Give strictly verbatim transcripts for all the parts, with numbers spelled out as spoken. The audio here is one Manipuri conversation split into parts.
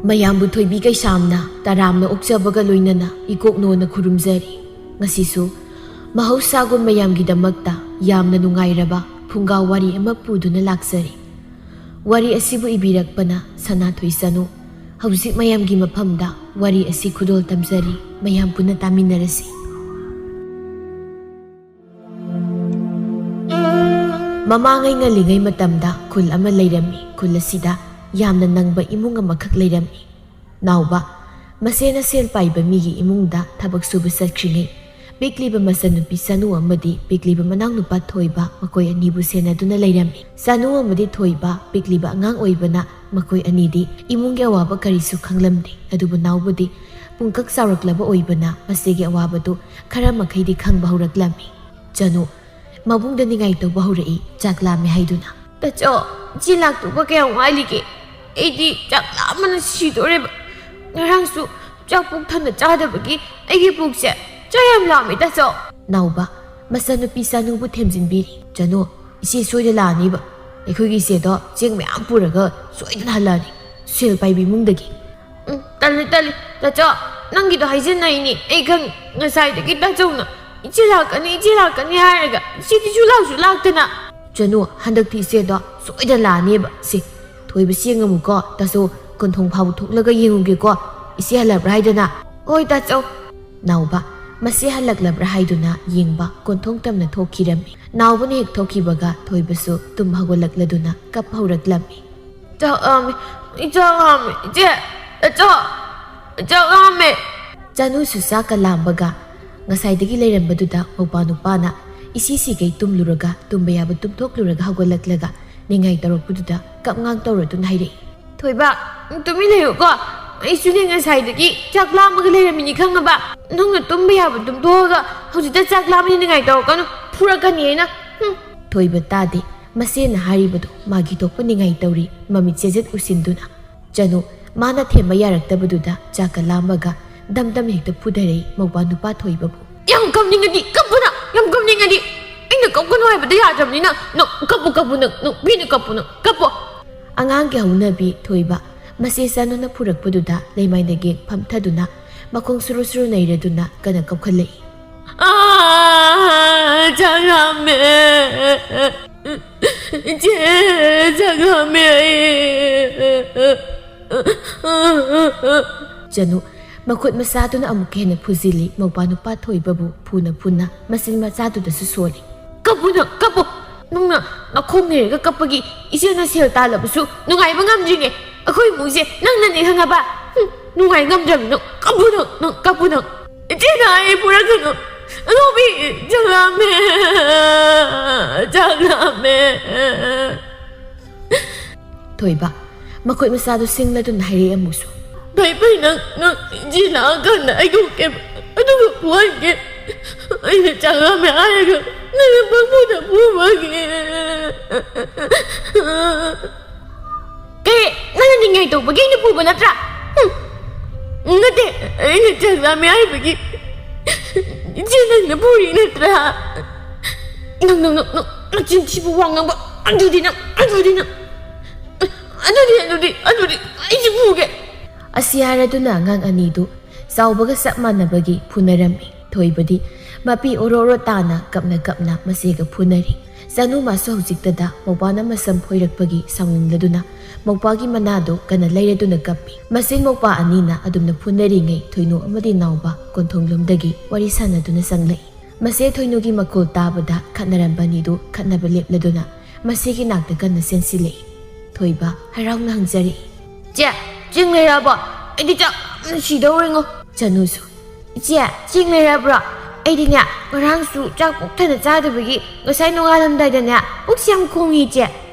ꯃꯌꯥꯝꯕꯨ ꯊꯣꯏꯕꯤ ꯀꯩꯁꯥꯝꯅ ꯇꯔꯥꯝꯅ ꯑꯣꯛꯆꯕꯒ ꯂꯣꯏꯅꯅ ꯏꯀꯣꯛꯅꯣꯅ ꯈꯨꯔꯨꯝꯖꯔꯤ꯫ ꯉꯁꯤꯁꯨ ꯃꯍꯧꯁꯥꯒꯨꯝ ꯃꯌꯥꯝꯒꯤꯗꯃꯛꯇ ꯌꯥꯝꯅ ꯅꯨꯡꯉꯥꯏꯔꯕ ꯐꯨꯡꯒꯥ ꯋꯥꯔꯤ ꯑꯃ ꯄꯨꯗꯨꯅ ꯂꯥꯛꯆꯔꯤ꯫ ꯋꯥꯔꯤ ꯑꯁꯤꯕꯨ ꯏꯕꯤꯔꯛꯄꯅ ꯁꯅꯥꯊꯣꯏ ꯆꯅꯨ꯫ ꯍꯧꯖꯤꯛ ꯃꯌꯥꯝꯒꯤ ꯃꯐꯝꯗ ꯋꯥꯔꯤ ꯑꯁꯤ ꯈꯨꯗꯣꯜ ꯇꯝꯖꯔꯤ, ꯃꯌꯥꯝ ꯄꯨꯟꯅ ꯇꯥꯃꯤꯟꯅꯔꯁꯤ꯫ ꯃꯃꯥꯡꯉꯩ ꯉꯜꯂꯤꯉꯩ ꯃꯇꯝꯗ ꯈꯨꯜ ꯑꯃ ꯂꯩꯔꯝꯃꯤ꯫ ꯈꯨꯜ ꯑꯁꯤꯗ ꯌꯥꯝꯅ ꯅꯪꯕ ꯏꯃꯨꯡ ꯑꯃꯈꯛ ꯂꯩꯔꯝꯃꯤ꯫ ꯅꯥꯎꯕ, ꯃꯁꯦꯅ ꯁꯦꯜ ꯄꯥꯏꯕ ꯃꯤꯒꯤ ꯏꯃꯨꯡꯗ ꯊꯕꯛ ꯁꯨꯕ ꯆꯠꯈ꯭ꯔꯤꯉꯩ, ꯄꯤꯛꯂꯤꯕ ꯃꯆꯟꯅꯨꯄꯤ ꯆꯅꯨ ꯑꯃꯗꯤ ꯄꯤꯛꯂꯤꯕ ꯃꯅꯥꯎꯅꯨꯄꯥ ꯊꯣꯏꯕ, ꯃꯈꯣꯏ ꯑꯅꯤꯕꯨ ꯁꯦꯟꯅꯗꯨꯅ ꯂꯩꯔꯝꯃꯤ꯫ ꯆꯅꯨ ꯑꯃꯗꯤ ꯊꯣꯏꯕ ꯄꯤꯛꯂꯤꯕ ꯑꯉꯥꯡ ꯑꯣꯏꯕꯅ ꯃꯈꯣꯏ ꯑꯅꯤꯗꯤ ꯏꯃꯨꯡꯒꯤ ꯑꯋꯥꯕ ꯀꯔꯤꯁꯨ ꯈꯪꯂꯝꯗꯦ꯫ ꯑꯗꯨꯕꯨ ꯅꯥꯎꯕꯗꯤ ꯄꯨꯡꯀꯛ ꯆꯥꯎꯔꯛꯂꯕ ꯑꯣꯏꯕꯅ ꯃꯁꯤꯒꯤ ꯑꯋꯥꯕꯗꯨ ꯈꯔ ꯃꯈꯩꯗꯤ ꯈꯪꯕ ꯍꯧꯔꯛꯂꯝꯃꯤ꯫ ꯆꯅꯨ ꯃꯕꯨꯡꯗ ꯅꯤꯡꯉꯥꯏ ꯇꯧꯕ ꯍꯧꯔꯛꯏ, ꯆꯥꯛ ꯂꯥꯝꯃꯦ ꯍꯥꯏꯗꯨꯅ꯫ "ꯇꯥꯆꯧ, ꯏꯆꯦ ꯂꯥꯛꯇꯧꯕ ꯀꯌꯥꯝ ꯋꯥꯠꯂꯤꯒꯦ? ꯑꯩꯗꯤ ꯆꯥꯛ ꯂꯥꯝꯕꯅ ꯁꯤꯗꯣꯔꯦꯕ꯫ ꯉꯔꯥꯡꯁꯨ ꯆꯥꯛ ꯄꯨꯛ ꯊꯟꯅ ꯆꯥꯗꯕꯒꯤ ꯑꯩꯒꯤ ꯄꯨꯛꯁꯦ ꯆꯥꯛ ꯌꯥꯝ ꯂꯥꯝꯃꯦ, ꯇꯥꯆꯧ꯫" ꯅꯥꯎꯕ ꯃꯆꯟꯅꯨꯄꯤ ꯆꯅꯨꯕꯨ ꯊꯦꯝꯖꯤꯟꯕꯤꯔꯤ꯫ "ꯆꯅꯨ, ꯏꯆꯦ ꯁꯣꯏꯗ ꯂꯥꯛꯑꯅꯤꯕ꯫ ꯑꯩꯈꯣꯏꯒꯤ ꯏꯆꯦꯗꯣ ꯆꯦꯡ ꯃꯌꯥꯝ ꯄꯨꯔꯒ ꯁꯣꯏꯗꯅ ꯍꯜꯂꯛꯑꯅꯤ, ꯁꯦꯜ ꯄꯥꯏꯕꯤ ꯏꯃꯨꯡꯗꯒꯤ꯫" "ꯎꯝ, ꯇꯜꯂꯤ, ꯇꯜꯂꯤ꯫ ꯇꯥꯆꯧ, ꯅꯪꯒꯤꯗꯣ ꯍꯥꯏꯖꯟꯅꯩꯅꯤ꯫ ꯑꯩ ꯈꯪꯉꯤ꯫ ꯉꯁꯥꯏꯗꯒꯤ ꯇꯥꯆꯧꯅ ꯏꯆꯦ ꯂꯥꯛꯀꯅꯤ, ꯏꯆꯦ ꯂꯥꯛꯀꯅꯤ ꯍꯥꯏꯔꯒ ꯏꯆꯦꯗꯤ ꯁꯨ ꯂꯥꯛꯁꯨ ꯂꯥꯛꯇꯅ꯫" "ꯆꯅꯨ, ꯍꯟꯗꯛꯇꯤ ꯏꯆꯦꯗꯣ ꯁꯣꯏꯗꯅ ꯂꯥꯛꯑꯅꯦꯕ꯫ ꯁꯤ ꯊꯣꯏꯕ ꯆꯦꯡ ꯑꯃꯨꯛꯀꯣ, ꯇꯥꯆꯧ ꯀꯣꯟꯊꯣꯡ ꯐꯥꯎꯕ ꯊꯣꯛꯂꯒ ꯌꯦꯡꯉꯨꯒꯦꯀꯣ꯫ ꯏꯆꯦ ꯍꯜꯂꯛꯄ꯭ꯔꯥ ꯍꯥꯏꯗꯅ꯫" "ꯍꯣꯏ, ꯇꯥꯆꯧ꯫" ꯅꯥꯎꯕ ꯃꯆꯦ ꯍꯜꯂꯛꯂꯕ꯭ꯔꯥ ꯍꯥꯏꯗꯨꯅ ꯌꯦꯡꯕ ꯀꯣꯟꯊꯣꯡ ꯇꯝꯅ ꯊꯣꯛꯈꯤꯔꯝꯃꯤ꯫ ꯅꯥꯎꯕꯅ ꯍꯦꯛ ꯊꯣꯛꯈꯤꯕꯒ ꯊꯣꯏꯕꯁꯨ ꯇꯨꯝ ꯍꯧꯒꯠꯂꯛꯂꯗꯨꯅ ꯀꯞ ꯍꯧꯔꯛꯂꯝꯃꯤ꯫ "ꯆꯥꯛ ꯂꯥꯝꯃꯦ, ꯑꯩ ꯆꯥꯛ ꯂꯥꯝꯃꯦ, ꯏꯆꯦ, ꯇꯥꯆꯧ, ꯑꯩ ꯆꯥꯛ ꯂꯥꯝꯃꯦ꯫" ꯆꯅꯨꯁꯨ ꯆꯥꯛꯀ ꯂꯥꯝꯕꯒ ꯉꯁꯥꯏꯗꯒꯤ ꯂꯩꯔꯝꯕꯗꯨꯗ ꯃꯧꯄꯥ ꯅꯨꯄꯥꯅ ꯏꯁꯤ ꯁꯤꯈꯩ ꯇꯨꯝꯂꯨꯔꯒ, ꯇꯨꯝꯕ ꯌꯥꯕ ꯇꯨꯝꯊꯣꯛꯂꯨꯔꯒ ꯍꯧꯒꯠꯂꯛꯂꯒ ꯅꯤꯡꯉꯥꯏ ꯇꯧꯔꯛꯄꯗꯨꯗ ꯀꯞꯉꯥꯡ ꯇꯧꯔꯗꯨꯅ ꯍꯥꯏꯔꯛꯏ꯫ "ꯊꯣꯏꯕ, ꯅꯪ ꯇꯨꯃꯤꯟ ꯂꯩꯌꯨꯀꯣ꯫ ꯑꯩꯁꯨꯅꯦ ꯉꯁꯥꯏꯗꯒꯤ ꯆꯥꯛ ꯂꯥꯝꯃꯒ ꯂꯩꯔꯝꯃꯤꯅꯤ ꯈꯪꯉꯕ? ꯅꯪꯅ ꯇꯨꯝꯕ ꯌꯥꯕ ꯇꯨꯝꯊꯣꯛꯑꯒ ꯍꯧꯖꯤꯛꯇ ꯆꯥꯛ ꯂꯥꯝꯃꯦꯅ ꯅꯤꯡꯉꯥꯏ ꯇꯧꯔꯛꯀꯅꯨ, ꯐꯨꯔꯛꯀꯅꯤ ꯑꯩꯅ꯫" ꯍꯨꯝ꯫ ꯊꯣꯏꯕ ꯇꯥꯗꯦ꯫ ꯃꯆꯦꯅ ꯍꯥꯏꯔꯤꯕꯗꯨ ꯃꯥꯒꯤ ꯊꯣꯛꯄ ꯅꯤꯡꯉꯥꯏ ꯇꯧꯔꯤ, ꯃꯃꯤꯠ ꯆꯦꯖꯦꯠ ꯎꯁꯤꯟꯗꯨꯅ꯫ ꯆꯅꯨ ꯃꯥꯅ ꯊꯦꯝꯕ ꯌꯥꯔꯛꯇꯕꯗꯨꯗ ꯆꯥꯛꯀ ꯂꯥꯝꯃꯒ ꯗꯝ ꯗꯝ ꯍꯦꯛꯇ ꯐꯨꯊꯔꯛꯏ ꯃꯧꯄꯥ ꯅꯨꯄꯥ ꯊꯣꯏꯕꯕꯨ꯫ "ꯌꯥꯝ ꯀꯞꯅꯤꯡꯉꯗꯤ ꯀꯞꯄꯨꯅ, ꯌꯥꯝ ꯀꯞꯅꯤꯡꯉꯗꯤ꯫ ꯑꯩꯅ ꯀꯞꯀꯅꯨ ꯍꯥꯏꯕꯗ ꯌꯥꯗ꯭ꯔꯕꯅꯤꯅ ꯅꯪ ꯀꯞꯄꯨ, ꯀꯞꯄꯨ, ꯅꯪ, ꯅꯪ ꯄꯦꯟꯅ ꯀꯞꯄꯨ, ꯅꯪ ꯀꯞꯄꯣ꯫" ꯑꯉꯥꯡꯒꯤ ꯍꯧꯅꯕꯤ ꯊꯣꯏꯕ ꯃꯁꯦ ꯆꯅꯨꯅ ꯐꯨꯔꯛꯄꯗꯨꯗ ꯂꯩꯃꯥꯏꯗꯒꯤ ꯐꯝꯊꯗꯨꯅ ꯃꯈꯣꯡ ꯁꯨꯔꯨ ꯁꯨꯔꯨ ꯅꯩꯔꯗꯨꯅ ꯀꯟꯅ ꯀꯞꯈꯠꯂꯛꯏ꯫ "ꯑꯥ, ꯆꯥꯛ ꯂꯥꯝꯃꯦ꯫ ꯏꯆꯦ, ꯆꯥꯛ ꯂꯥꯝꯃꯦ ꯑꯩ꯫" ꯆꯅꯨ ꯃꯈꯨꯠ ꯃꯁꯥꯗꯨꯅ ꯑꯃꯨꯛꯀ ꯍꯦꯟꯅ ꯐꯨꯖꯤꯜꯂꯤ꯫ ꯃꯧꯄꯥ ꯅꯨꯄꯥ ꯊꯣꯏꯕꯕꯨ ꯐꯨꯅ ꯐꯨꯅ ꯃꯆꯤꯟ ꯃꯆꯥꯗꯨꯗꯁꯨ ꯁꯣꯜꯂꯤ꯫ "ꯀꯞꯄꯨ ꯅꯪ, ꯀꯞꯄꯨ꯫ ꯅꯪꯅ ꯅꯈꯣꯡ ꯅꯩꯔꯒ ꯀꯞꯄꯒꯤ ꯏꯆꯦꯅ ꯁꯦꯜ ꯇꯥꯜꯂꯕꯁꯨ ꯅꯨꯡꯉꯥꯏꯕ ꯉꯝꯗ꯭ꯔꯤꯅꯦ꯫ ꯑꯩꯈꯣꯏ ꯏꯃꯨꯡꯁꯦ ꯅꯪꯅꯅꯦ ꯈꯪꯉꯕ? ꯍꯨꯝ, ꯅꯨꯡꯉꯥꯏ ꯉꯝꯗ꯭ꯔꯕꯅꯤ ꯅꯪ꯫ ꯀꯞꯄꯨ ꯅꯪ, ꯅꯪ ꯀꯞꯄꯨ ꯅꯪ꯫ ꯏꯆꯦꯅ ꯑꯩ ꯐꯨꯔꯛꯀꯅꯨ꯫ ꯑꯉꯥꯎꯕꯤ, ꯆꯥꯛ ꯂꯥꯝꯃꯦ, ꯆꯥꯛ ꯂꯥꯝꯃꯦ꯫" ꯊꯣꯏꯕ ꯃꯈꯨꯠ ꯃꯁꯥꯗꯨ ꯁꯤꯡꯂꯗꯨꯅ ꯍꯥꯏꯔꯛꯑꯦ ꯑꯃꯨꯛꯁꯨ꯫ "ꯐꯩ ꯐꯩ, ꯅꯪ, ꯅꯪ ꯏꯆꯦ ꯂꯥꯛꯑꯀꯥꯟꯗ ꯍꯥꯏꯗꯣꯛꯀꯦꯕ꯫ ꯑꯗꯨꯒ ꯐꯨꯍꯟꯒꯦ꯫ ꯑꯩꯅ ꯆꯥꯛ ꯂꯥꯝꯃꯦ ꯍꯥꯏꯔꯒ ꯅꯪꯅ ꯄꯪꯐꯨꯗ ꯐꯨꯕꯒꯤ꯫" "ꯀꯩ? ꯅꯪꯅ ꯅꯤꯡꯉꯥꯏ ꯇꯧꯕꯒꯤ ꯑꯩꯅ ꯐꯨꯕ ꯅꯠꯇ꯭ꯔꯥ? ꯍꯨꯝ꯫ ꯅꯠꯇꯦ, ꯑꯩꯅ ꯆꯥꯛ ꯂꯥꯝꯃꯦ ꯍꯥꯏꯕꯒꯤ ꯏꯆꯦ ꯅꯪꯅ ꯐꯨꯔꯤ ꯅꯠꯇ꯭ꯔꯥ? ꯅꯪ, ꯅꯪ, ꯅꯪ, ꯅꯪ ꯅꯆꯤꯟ ꯊꯤꯕ ꯋꯥ ꯉꯥꯡꯕ꯫ ꯑꯗꯨꯗꯤ ꯅꯪ, ꯑꯗꯨꯗꯤ ꯅꯪ, ꯑꯗꯨꯗꯤ, ꯑꯗꯨꯗꯤ, ꯑꯗꯨꯗꯤ ꯑꯩꯁꯨ ꯐꯨꯒꯦ꯫" ꯑꯁꯤ ꯍꯥꯏꯔꯗꯨꯅ ꯑꯉꯥꯡ ꯑꯅꯤꯗꯨ ꯆꯥꯎꯕꯒ ꯆꯞ ꯃꯥꯟꯅꯕꯒꯤ ꯐꯨꯅꯔꯝꯃꯤ꯫ ꯊꯣꯏꯕꯗꯤ ꯃꯄꯤ ꯑꯣꯔꯣ ꯑꯣꯔꯣ ꯇꯥꯅ ꯀꯞꯅ ꯀꯞꯅ ꯃꯆꯦꯒ ꯐꯨꯅꯔꯤ꯫ ꯆꯅꯨ ꯃꯥꯁꯨ ꯍꯧꯖꯤꯛꯇꯗ ꯃꯧꯄꯥꯅ ꯃꯁꯝ ꯐꯣꯏꯔꯛꯄꯒꯤ ꯁꯥꯎꯅꯤꯡꯂꯗꯨꯅ ꯃꯧꯄꯥꯒꯤ ꯃꯅꯥꯗꯨ ꯀꯟꯅ ꯂꯩꯔꯗꯨꯅ ꯀꯞꯄꯤ꯫ ꯃꯆꯤꯟ ꯃꯧꯄꯥ ꯑꯅꯤꯅ ꯑꯗꯨꯝꯅ ꯐꯨꯅꯔꯤꯉꯩ ꯊꯣꯏꯅꯨ ꯑꯃꯗꯤ ꯅꯥꯎꯕ ꯀꯣꯟꯊꯣꯡꯂꯣꯝꯗꯒꯤ ꯋꯥꯔꯤ ꯁꯥꯟꯅꯗꯨꯅ ꯆꯪꯂꯛꯏ꯫ ꯃꯆꯦ ꯊꯣꯏꯅꯨꯒꯤ ꯃꯈꯣꯜ ꯇꯥꯕꯗ ꯈꯠꯅꯔꯝꯕ ꯑꯅꯤꯗꯨ ꯈꯠꯅꯕ ꯂꯦꯞꯂꯗꯨꯅ ꯃꯆꯦꯒꯤ ꯅꯥꯛꯇ ꯀꯟꯅ ꯆꯦꯟꯁꯤꯜꯂꯛꯏ꯫ ꯊꯣꯏꯕ ꯍꯔꯥꯎꯅ ꯍꯪꯖꯔꯛꯏ꯫ "ꯆꯦ, ꯆꯦꯡ ꯂꯩꯔꯛꯑꯕꯣ? ꯑꯩꯗꯤ ꯆꯥꯛ ꯌꯥꯝꯅ ꯁꯤꯗꯧꯔꯦꯉꯣ꯫" ꯆꯅꯨꯁꯨ, "ꯏꯆꯦ, ꯆꯦꯡ ꯂꯩꯔꯛꯑꯕ꯭ꯔꯣ? ꯑꯩꯗꯤꯅꯦ, ꯉꯔꯥꯡꯁꯨ ꯆꯥꯛ ꯄꯨꯛ ꯊꯟꯅ ꯆꯥꯗꯕꯒꯤ ꯉꯁꯥꯏ ꯅꯣꯡꯉꯥꯜꯂꯝꯗꯥꯏꯗꯅꯦ ꯄꯨꯛꯁꯦ ꯌꯥꯝ ꯈꯣꯡꯉꯤ, ꯏꯆꯦ꯫"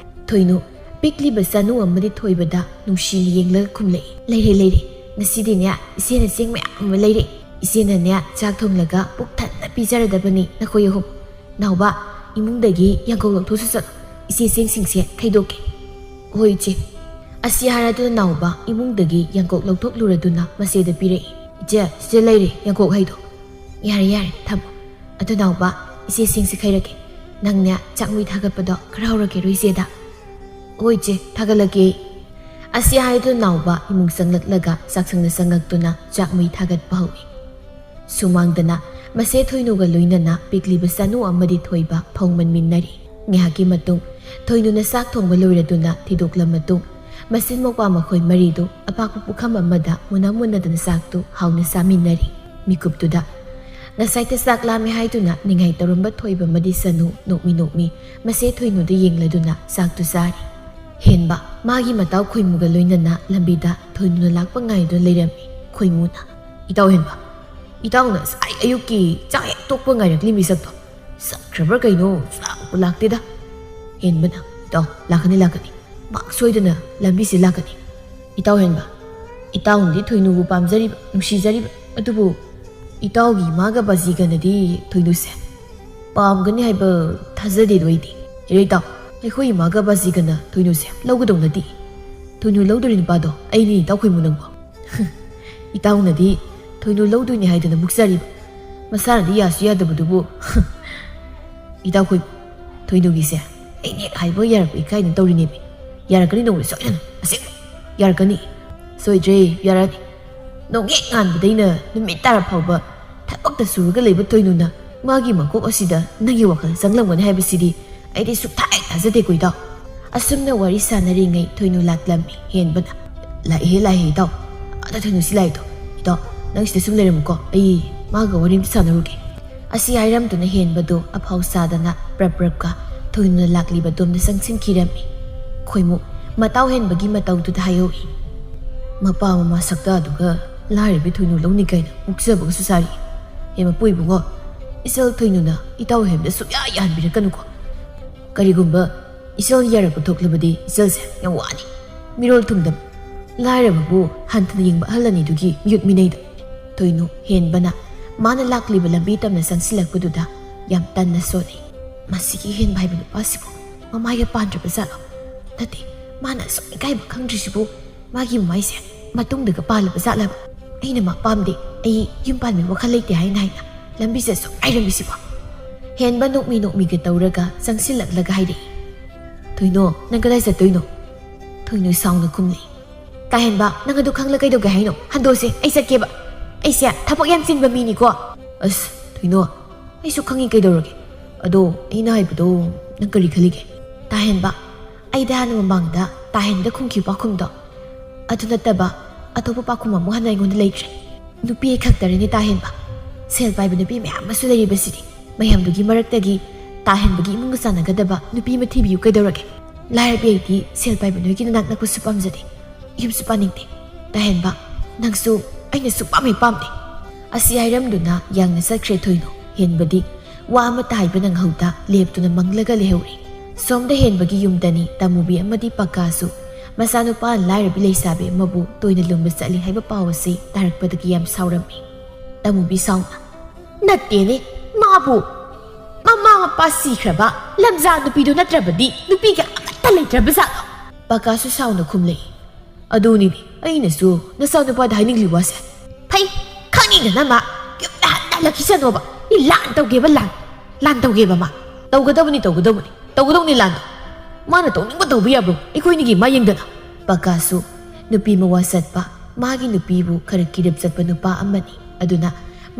ꯊꯣꯏꯅꯨ ꯄꯤꯛꯂꯤꯕ ꯆꯅꯨ ꯑꯃꯗꯤ ꯊꯣꯏꯕꯗ ꯅꯨꯡꯁꯤꯅ ꯌꯦꯡꯂꯒ ꯈꯨꯝꯂꯛꯏ꯫ "ꯂꯩꯔꯦ, ꯂꯩꯔꯦ꯫ ꯉꯁꯤꯗꯤꯅꯦ ꯏꯆꯦꯅ ꯆꯦꯡ ꯃꯌꯥꯝ ꯑꯃ ꯂꯩꯔꯦ꯫ ꯏꯆꯦꯅꯅꯦ ꯆꯥꯛ ꯊꯣꯡꯂꯒ ꯄꯨꯛ ꯊꯟꯅ ꯄꯤꯖꯔꯗꯕꯅꯤ ꯅꯈꯣꯏ ꯑꯍꯨꯝ꯫ ꯅꯥꯎꯕ, ꯏꯃꯨꯡꯗꯒꯤ ꯌꯥꯡꯀꯣꯛ ꯂꯧꯊꯣꯛꯁꯨ ꯆꯠꯂꯣ꯫ ꯏꯆꯦ ꯆꯦꯡꯁꯤꯡꯁꯦ ꯈꯩꯗꯣꯛꯀꯦ꯫" "ꯍꯣꯏ, ꯏꯆꯦ꯫" ꯑꯁꯤ ꯍꯥꯏꯔꯗꯨꯅ ꯅꯥꯎꯕ ꯏꯃꯨꯡꯗꯒꯤ ꯌꯥꯡꯀꯣꯛ ꯂꯧꯊꯣꯛꯂꯨꯔꯗꯨꯅ ꯃꯆꯦꯗ ꯄꯤꯔꯛꯏ꯫ "ꯏꯆꯦ, ꯁꯤꯗ ꯂꯩꯔꯦ ꯌꯥꯡꯀꯣꯛ ꯍꯩꯗꯣ꯫" "ꯌꯥꯔꯦ, ꯌꯥꯔꯦ, ꯊꯝꯃꯣ꯫ ꯑꯗꯨ ꯅꯥꯎꯕ, ꯏꯆꯦ ꯆꯦꯡꯁꯦ ꯈꯩꯔꯛꯀꯦ꯫ ꯅꯪꯅꯦ ꯆꯥꯛ ꯃꯩ ꯊꯥꯒꯠꯄꯗꯣ ꯈꯔ ꯍꯧꯔꯛꯀꯦꯔꯣ ꯏꯆꯦꯗ?" "ꯍꯣꯏ, ꯏꯆꯦ, ꯊꯥꯒꯠꯂꯛꯀꯦ꯫" ꯑꯁꯤ ꯍꯥꯏꯗꯨꯅ ꯅꯥꯎꯕ ꯏꯃꯨꯡ ꯆꯪꯂꯛꯂꯒ ꯆꯥꯛꯁꯪꯗ ꯆꯪꯉꯛꯇꯨꯅ ꯆꯥꯛ ꯃꯩ ꯊꯥꯒꯠꯄ ꯍꯧꯏ꯫ ꯁꯨꯃꯥꯡꯗꯅ ꯃꯁꯦ ꯊꯣꯏꯅꯨꯒ ꯂꯣꯏꯅꯅ ꯄꯤꯛꯂꯤꯕ ꯆꯅꯨ ꯑꯃꯗꯤ ꯊꯣꯏꯕ ꯐꯧꯃꯟꯃꯤꯟꯅꯔꯤ꯫ ꯉꯥꯏꯍꯥꯛꯀꯤ ꯃꯇꯨꯡ ꯊꯣꯏꯅꯨꯅ ꯆꯥꯛ ꯊꯣꯡꯕ ꯂꯣꯏꯔꯗꯨꯅ ꯊꯤꯗꯣꯛꯂ ꯃꯇꯨꯡ ꯃꯆꯤꯟ ꯃꯧꯄ꯭ꯋꯥ ꯃꯈꯣꯏ ꯃꯔꯤꯗꯨ ꯑꯄꯥꯛꯄ ꯄꯨꯈꯝ ꯑꯃꯗ ꯃꯨꯟꯅ ꯃꯨꯟꯅꯗꯅ ꯆꯥꯛꯇꯨ ꯍꯥꯎꯅ ꯆꯥꯃꯤꯟꯅꯔꯤ꯫ ꯃꯤꯀꯨꯞꯇꯨꯗ ꯉꯁꯥꯏꯇ ꯆꯥꯛ ꯂꯥꯝꯃꯦ ꯍꯥꯏꯗꯨꯅ ꯅꯤꯡꯉꯥꯏ ꯇꯧꯔꯝꯕ ꯊꯣꯏꯕ ꯑꯃꯗꯤ ꯆꯅꯨ ꯅꯣꯛꯃꯤ ꯅꯣꯛꯃꯤ ꯃꯁꯦ ꯊꯣꯏꯅꯨꯗ ꯌꯦꯡꯂꯗꯨꯅ ꯆꯥꯛꯇꯨ ꯆꯥꯔꯤ꯫ ꯍꯦꯟꯕ ꯃꯥꯒꯤ ꯃꯇꯥꯎ ꯈꯣꯏꯃꯨꯒ ꯂꯣꯏꯅꯅ ꯂꯝꯕꯤꯗ ꯊꯣꯏꯅꯨꯅ ꯂꯥꯛꯄ ꯉꯥꯏꯗꯨꯅ ꯂꯩꯔꯝꯃꯤ꯫ ꯈꯣꯏꯃꯨꯅ, "ꯏꯇꯥꯎ ꯍꯦꯟꯕ, ꯏꯇꯥꯎꯅ ꯉꯁꯥꯏ ꯑꯌꯨꯛꯀꯤ ꯆꯥꯛ ꯍꯦꯛ ꯇꯣꯛꯄ ꯉꯥꯏꯔꯛꯂꯤ ꯃꯤꯁꯛꯇꯣ꯫ ꯆꯠꯈ꯭ꯔꯕ꯭ꯔꯥ ꯀꯩꯅꯣ? ꯂꯥꯛꯄꯨ ꯂꯥꯛꯇꯦꯗ꯫" ꯍꯦꯟꯕꯅ, "ꯏꯇꯥꯎ, ꯂꯥꯛꯀꯅꯤ, ꯂꯥꯛꯀꯅꯤ꯫ ꯃꯍꯥꯛ ꯁꯣꯏꯗꯅ ꯂꯝꯕꯤꯁꯤ ꯂꯥꯛꯀꯅꯤ꯫" ꯏꯇꯥꯎ ꯍꯦꯟꯕ, ꯏꯇꯥꯎꯅꯗꯤ ꯊꯣꯏꯅꯨꯕꯨ ꯄꯥꯝꯖꯔꯤꯕ, ꯅꯨꯡꯁꯤꯖꯔꯤꯕ, ꯑꯗꯨꯕꯨ ꯏꯇꯥꯎꯒꯤ ꯏꯃꯥꯒ ꯕꯥꯖꯤꯒꯅꯗꯤ ꯊꯣꯏꯅꯨꯁꯦ ꯄꯥꯝꯒꯅꯤ ꯍꯥꯏꯕ ꯊꯥꯖꯗꯦꯗꯣ ꯑꯩꯗꯤ꯫ ꯍꯦꯔꯣ ꯏꯇꯥꯎ, ꯑꯩꯈꯣꯏ ꯏꯃꯥꯒ ꯕꯥꯖꯤꯒꯅ ꯊꯣꯏꯅꯨꯁꯦ ꯂꯧꯒꯗꯧ ꯅꯠꯇꯦ꯫ ꯊꯣꯏꯅꯨ ꯂꯧꯗꯣꯔꯤ ꯅꯨꯄꯥꯗꯣ ꯑꯩꯅꯤ, ꯏꯇꯥꯎ ꯈꯣꯏꯃꯨ ꯅꯪꯕꯣ꯫ ꯏꯇꯥꯎꯅꯗꯤ ꯊꯣꯏꯅꯨ ꯂꯧꯗꯣꯏꯅꯤ ꯍꯥꯏꯗꯅ ꯃꯨꯛꯆꯔꯤꯕ, ꯃꯁꯥꯅꯗꯤ ꯌꯥꯁꯨ ꯌꯥꯗꯕꯗꯨꯕꯨ꯫ ꯏꯇꯥꯎ ꯈꯣꯏꯃꯨ, ꯊꯣꯏꯅꯨꯒꯤꯁꯦ ꯑꯩꯅ ꯍꯦꯛ ꯍꯥꯏꯕ ꯌꯥꯔꯛꯄ ꯏꯀꯥꯏꯗꯅ ꯇꯧꯔꯤꯅꯦꯃꯤ꯫ ꯌꯥꯔꯛꯀꯅꯤ ꯅꯣꯡꯃꯗꯤ ꯁꯣꯏꯗꯅ, ꯑꯁꯦꯡꯕ ꯌꯥꯔꯛꯀꯅꯤ꯫ ꯁꯣꯏꯗ꯭ꯔꯦ, ꯌꯥꯔꯛꯑꯅꯤ꯫ ꯅꯣꯡꯍꯦꯛ ꯉꯥꯟꯕꯗꯩꯅ ꯅꯨꯃꯤꯠ ꯇꯥꯔ ꯐꯥꯎꯕ ꯊꯕꯛꯇ ꯁꯨꯔꯒ ꯂꯩꯕ ꯊꯣꯏꯅꯨꯅ ꯃꯥꯒꯤ ꯃꯀꯣꯛ ꯑꯁꯤꯗ ꯅꯪꯒꯤ ꯋꯥꯈꯜ ꯆꯪꯂꯝꯒꯅꯤ ꯍꯥꯏꯕꯁꯤꯗꯤ ꯑꯩꯗꯤ ꯁꯨꯛꯊꯥ ꯍꯦꯛ ꯊꯥꯖꯗꯦꯀꯣ ꯏꯇꯥꯎ꯫ ꯑꯁꯨꯝꯅ ꯋꯥꯔꯤ ꯁꯥꯟꯅꯔꯤꯉꯩ ꯊꯣꯏꯅꯨ ꯂꯥꯛꯂꯝꯃꯤ꯫ ꯍꯦꯟꯕꯅ, "ꯂꯥꯛꯏꯍꯦ, ꯂꯥꯛꯏꯍꯦ ꯏꯇꯥꯎ꯫ ꯑꯗ ꯊꯣꯏꯅꯨꯁꯤ ꯂꯥꯛꯏꯗꯣ꯫ ꯏꯇꯥꯎ, ꯅꯪ ꯁꯤꯗ ꯁꯨꯝ ꯂꯩꯔꯝꯃꯨꯀꯣ꯫ ꯑꯩ ꯃꯥꯒ ꯋꯥꯔꯤ ꯑꯝꯇ ꯁꯥꯟꯅꯔꯨꯒꯦ꯫" ꯑꯁꯤ ꯍꯥꯏꯔꯝꯗꯨꯅ ꯍꯦꯟꯕꯗꯨ ꯑꯐꯥꯎ ꯁꯥꯗꯅ ꯄ꯭ꯔꯞ ꯄ꯭ꯔꯞꯀ ꯊꯣꯏꯅꯨꯅ ꯂꯥꯛꯂꯤꯕ ꯗꯣꯝꯗ ꯆꯪꯁꯤꯟꯈꯤꯔꯝꯃꯤ꯫ ꯈꯣꯏꯃꯨ ꯃꯇꯥꯎ ꯍꯦꯟꯕꯒꯤ ꯃꯇꯧꯗꯨꯗ ꯍꯥꯏꯍꯧꯏ꯫ ꯃꯄꯥ ꯃꯃꯥ ꯁꯛꯇꯥꯗꯨꯒ ꯂꯥꯏꯔꯕꯤ ꯊꯣꯏꯅꯨ ꯂꯧꯅꯤ ꯀꯥꯏꯅ ꯃꯨꯛꯆꯕꯒꯁꯨ ꯁꯥꯔꯤ꯫ ꯍꯦ ꯃꯄꯨ ꯏꯕꯨꯡꯉꯣ, ꯏꯆꯜ ꯊꯣꯏꯅꯨꯅ ꯏꯇꯥꯎ ꯍꯦꯟꯕꯗ ꯁꯨꯛꯌꯥ ꯌꯥꯍꯟꯕꯤꯔꯛꯀꯅꯨꯀꯣ꯫ ꯀꯔꯤꯒꯨꯝꯕ ꯏꯆꯜ ꯌꯥꯔꯛꯄ ꯊꯣꯛꯂꯕꯗꯤ ꯏꯆꯜꯁꯦ ꯌꯥꯝ ꯋꯥꯅꯤ꯫ ꯃꯤꯔꯣꯜ ꯊꯨꯡꯗꯕ, ꯂꯥꯏꯔꯕꯕꯨ ꯍꯟꯊꯅ ꯌꯦꯡꯕ ꯑꯍꯜ ꯑꯅꯤꯗꯨꯒꯤ ꯃꯤꯍꯨꯠ ꯃꯤꯅꯩꯗ꯫ ꯊꯣꯏꯅꯨ ꯍꯦꯟꯕꯅ ꯃꯥꯅ ꯂꯥꯛꯂꯤꯕ ꯂꯝꯕꯤ ꯇꯝꯅ ꯆꯪꯁꯤꯜꯂꯛꯄꯗꯨꯗ ꯌꯥꯝ ꯇꯟꯅ ꯁꯣꯜꯂꯤ꯫ "ꯃꯁꯤꯒꯤ ꯍꯦꯟꯕ ꯍꯥꯏꯕ ꯅꯨꯄꯥꯁꯤꯕꯨ ꯃꯃꯥꯏꯒ ꯄꯥꯟꯗ꯭ꯔꯕ ꯖꯥꯠꯂꯣ? ꯅꯠꯇꯦ, ꯃꯥꯅ ꯑꯁꯨꯛ ꯏꯀꯥꯏꯕ ꯈꯪꯗ꯭ꯔꯤꯁꯤꯕꯨ ꯃꯥꯒꯤ ꯃꯃꯥꯏꯁꯦ ꯃꯇꯨꯡꯗꯒ ꯄꯥꯜꯂꯕ ꯖꯥꯠꯂꯕ? ꯑꯩꯅ ꯃꯥ ꯄꯥꯝꯗꯦ, ꯑꯩ ꯌꯨꯝ ꯄꯥꯟꯕꯒꯤ ꯋꯥꯈꯜ ꯂꯩꯇꯦ" ꯍꯥꯏꯅ ꯍꯥꯏꯅ ꯂꯝꯕꯤꯁꯦ ꯑꯁꯨꯛ ꯉꯥꯏꯔꯝꯃꯤꯁꯤꯕꯣ? ꯍꯦꯟꯕ ꯅꯣꯛꯃꯤ ꯅꯣꯛꯃꯤꯒ ꯇꯧꯔꯒ ꯆꯪꯁꯤꯜꯂꯛꯂꯒ ꯍꯥꯏꯔꯛꯏ꯫ "ꯊꯣꯏꯅꯣ, ꯅꯪ ꯀꯗꯥꯏ ꯆꯠꯇꯣꯏꯅꯣ?" ꯊꯣꯏꯅꯨ ꯁꯥꯎꯅ ꯈꯨꯝꯂꯤ꯫ "ꯇꯥꯍꯦꯟꯕ, ꯅꯪ ꯑꯗꯨ ꯈꯪꯂ ꯀꯩꯗꯧꯒꯦ ꯍꯥꯏꯅꯣ? ꯍꯟꯗꯣꯛꯁꯦ, ꯑꯩ ꯆꯠꯀꯦꯕ꯫ ꯑꯩꯁꯦ ꯊꯕꯛ ꯌꯥꯝ ꯆꯤꯟꯕ ꯃꯤꯅꯤꯀꯣ꯫" "ꯑꯁ ꯊꯣꯏꯅꯨ, ꯑꯩꯁꯨ ꯈꯪꯉꯤ ꯀꯩꯗꯧꯔꯒꯦ꯫ ꯑꯗꯣ ꯑꯩꯅ ꯍꯥꯏꯕꯗꯣ ꯅꯪ ꯀꯔꯤ ꯈꯜꯂꯤꯒꯦ?" "ꯇꯥꯍꯦꯟꯕ, ꯑꯩꯗ ꯍꯥꯟꯅ ꯃꯃꯥꯡꯗ ꯇꯥꯍꯦꯟꯕꯗ ꯈꯨꯝꯈꯤꯕ ꯄꯥꯎꯈꯨꯝꯗꯣ, ꯑꯗꯨ ꯅꯠꯇꯕ ꯑꯇꯣꯞꯄ ꯄꯥꯎꯈꯨꯝ ꯑꯃꯨꯛ ꯍꯟꯅ ꯑꯩꯉꯣꯟꯗ ꯂꯩꯇ꯭ꯔꯦ꯫ ꯅꯨꯄꯤ ꯑꯩ ꯈꯛꯇꯔꯅꯦ ꯇꯥꯍꯦꯟꯕ꯫ ꯁꯦꯜ ꯄꯥꯏꯕ ꯅꯨꯄꯤ ꯃꯌꯥꯝ ꯑꯃꯁꯨ ꯂꯩꯔꯤꯕꯁꯤꯗꯤ꯫ ꯃꯌꯥꯝꯗꯨꯒꯤ ꯃꯔꯛꯇꯒꯤ ꯇꯥꯍꯦꯟꯕꯒꯤ ꯏꯃꯨꯡꯒ ꯆꯥꯟꯅꯒꯗꯕ ꯅꯨꯄꯤ ꯑꯃ ꯊꯤꯕꯤꯌꯨ ꯀꯩꯗꯧꯔꯒꯦ? ꯂꯥꯏꯔꯕꯤ ꯑꯩꯗꯤ ꯁꯦꯜ ꯄꯥꯏꯕ ꯅꯣꯏꯒꯤ ꯅꯅꯥꯛ ꯅꯛꯄꯁꯨ ꯄꯥꯝꯖꯗꯦ꯫ ꯌꯨꯝꯁꯨ ꯄꯥꯅꯤꯡꯗꯦ꯫ ꯇꯥꯍꯦꯟꯕ, ꯅꯪꯁꯨ ꯑꯩꯅꯁꯨ ꯄꯥꯝꯃꯦ ꯄꯥꯝꯗꯦ꯫" ꯑꯁꯤ ꯍꯥꯏꯔꯝꯗꯨꯅ ꯌꯥꯡꯅ ꯆꯠꯈ꯭ꯔꯦ ꯊꯣꯏꯅꯨ꯫ ꯍꯦꯟꯕꯗꯤ ꯋꯥ ꯑꯃꯠꯇ ꯍꯥꯏꯕ ꯅꯪꯍꯧꯗ ꯂꯦꯞꯇꯨꯅ ꯃꯪꯂꯒ ꯂꯩꯍꯧꯔꯤ꯫ ꯁꯣꯝꯗ ꯍꯦꯟꯕꯒꯤ ꯌꯨꯝꯗꯅꯤ ꯇꯥꯃꯨꯕꯤ ꯑꯃꯗꯤ ꯄꯀꯥꯁꯨ꯫ ꯃꯆꯥꯅꯨꯄꯥ ꯂꯥꯏꯔꯕꯤ ꯂꯩꯁꯥꯕꯤ ꯑꯃꯕꯨ ꯇꯣꯏꯅ ꯂꯨꯝꯕ ꯆꯠꯂꯤ ꯍꯥꯏꯕ ꯄꯥꯎ ꯑꯁꯤ ꯇꯥꯔꯛꯄꯗꯒꯤ ꯌꯥꯝ ꯁꯥꯎꯔꯝꯃꯤ꯫ ꯇꯥꯃꯨꯕꯤ ꯁꯥꯎꯅ, "ꯅꯠꯇꯦꯅꯦ, ꯃꯥꯕꯨ ꯃꯃꯥ ꯃꯄꯥ ꯁꯤꯈ꯭ꯔꯕ ꯂꯝꯖꯥ ꯅꯨꯄꯤꯗꯨ ꯅꯠꯇ꯭ꯔꯕꯗꯤ ꯅꯨꯄꯤꯒ ꯑꯃꯠꯇ ꯂꯩꯇ꯭ꯔꯕꯖꯥꯠꯂꯣ?" ꯄꯀꯥꯁꯨ ꯁꯥꯎꯅ ꯈꯨꯝꯂꯛꯏ꯫ "ꯑꯗꯨꯅꯤꯅꯦ ꯑꯩꯅꯁꯨ ꯅꯆꯥꯅꯨꯄꯥꯗ ꯍꯥꯏꯅꯤꯡꯂꯤ ꯋꯥꯁꯦ꯫ ꯐꯩ, ꯈꯪꯉꯤꯗꯅ ꯃꯥ ꯌꯨꯝꯗ ꯍꯟꯅ ꯍꯜꯂꯛꯈꯤꯁꯅꯣꯕ꯫ ꯃꯤ ꯂꯥꯟ ꯇꯧꯒꯦꯕ, ꯂꯥꯟ, ꯂꯥꯟ ꯇꯧꯒꯦꯕ ꯃꯥ꯫ ꯇꯧꯒꯗꯕꯅꯤ, ꯇꯧꯒꯗꯕꯅꯤ, ꯇꯧꯒꯗꯧꯅꯤ ꯂꯥꯟꯗꯣ꯫ ꯃꯥꯅ ꯇꯧꯅꯤꯡꯕ ꯇꯧꯕ ꯌꯥꯕ꯭ꯔꯣ? ꯑꯩꯈꯣꯏꯅꯤꯒꯤ ꯃꯥ ꯌꯦꯡꯗꯅ?" ꯄꯀꯥꯁꯨ ꯅꯨꯄꯤ ꯃꯋꯥ ꯆꯠꯄ, ꯃꯥꯒꯤ ꯅꯨꯄꯤꯕꯨ ꯈꯔ ꯀꯤꯔꯞ ꯆꯠꯄ ꯅꯨꯄꯥ ꯑꯃꯅꯤ꯫ ꯑꯗꯨꯅ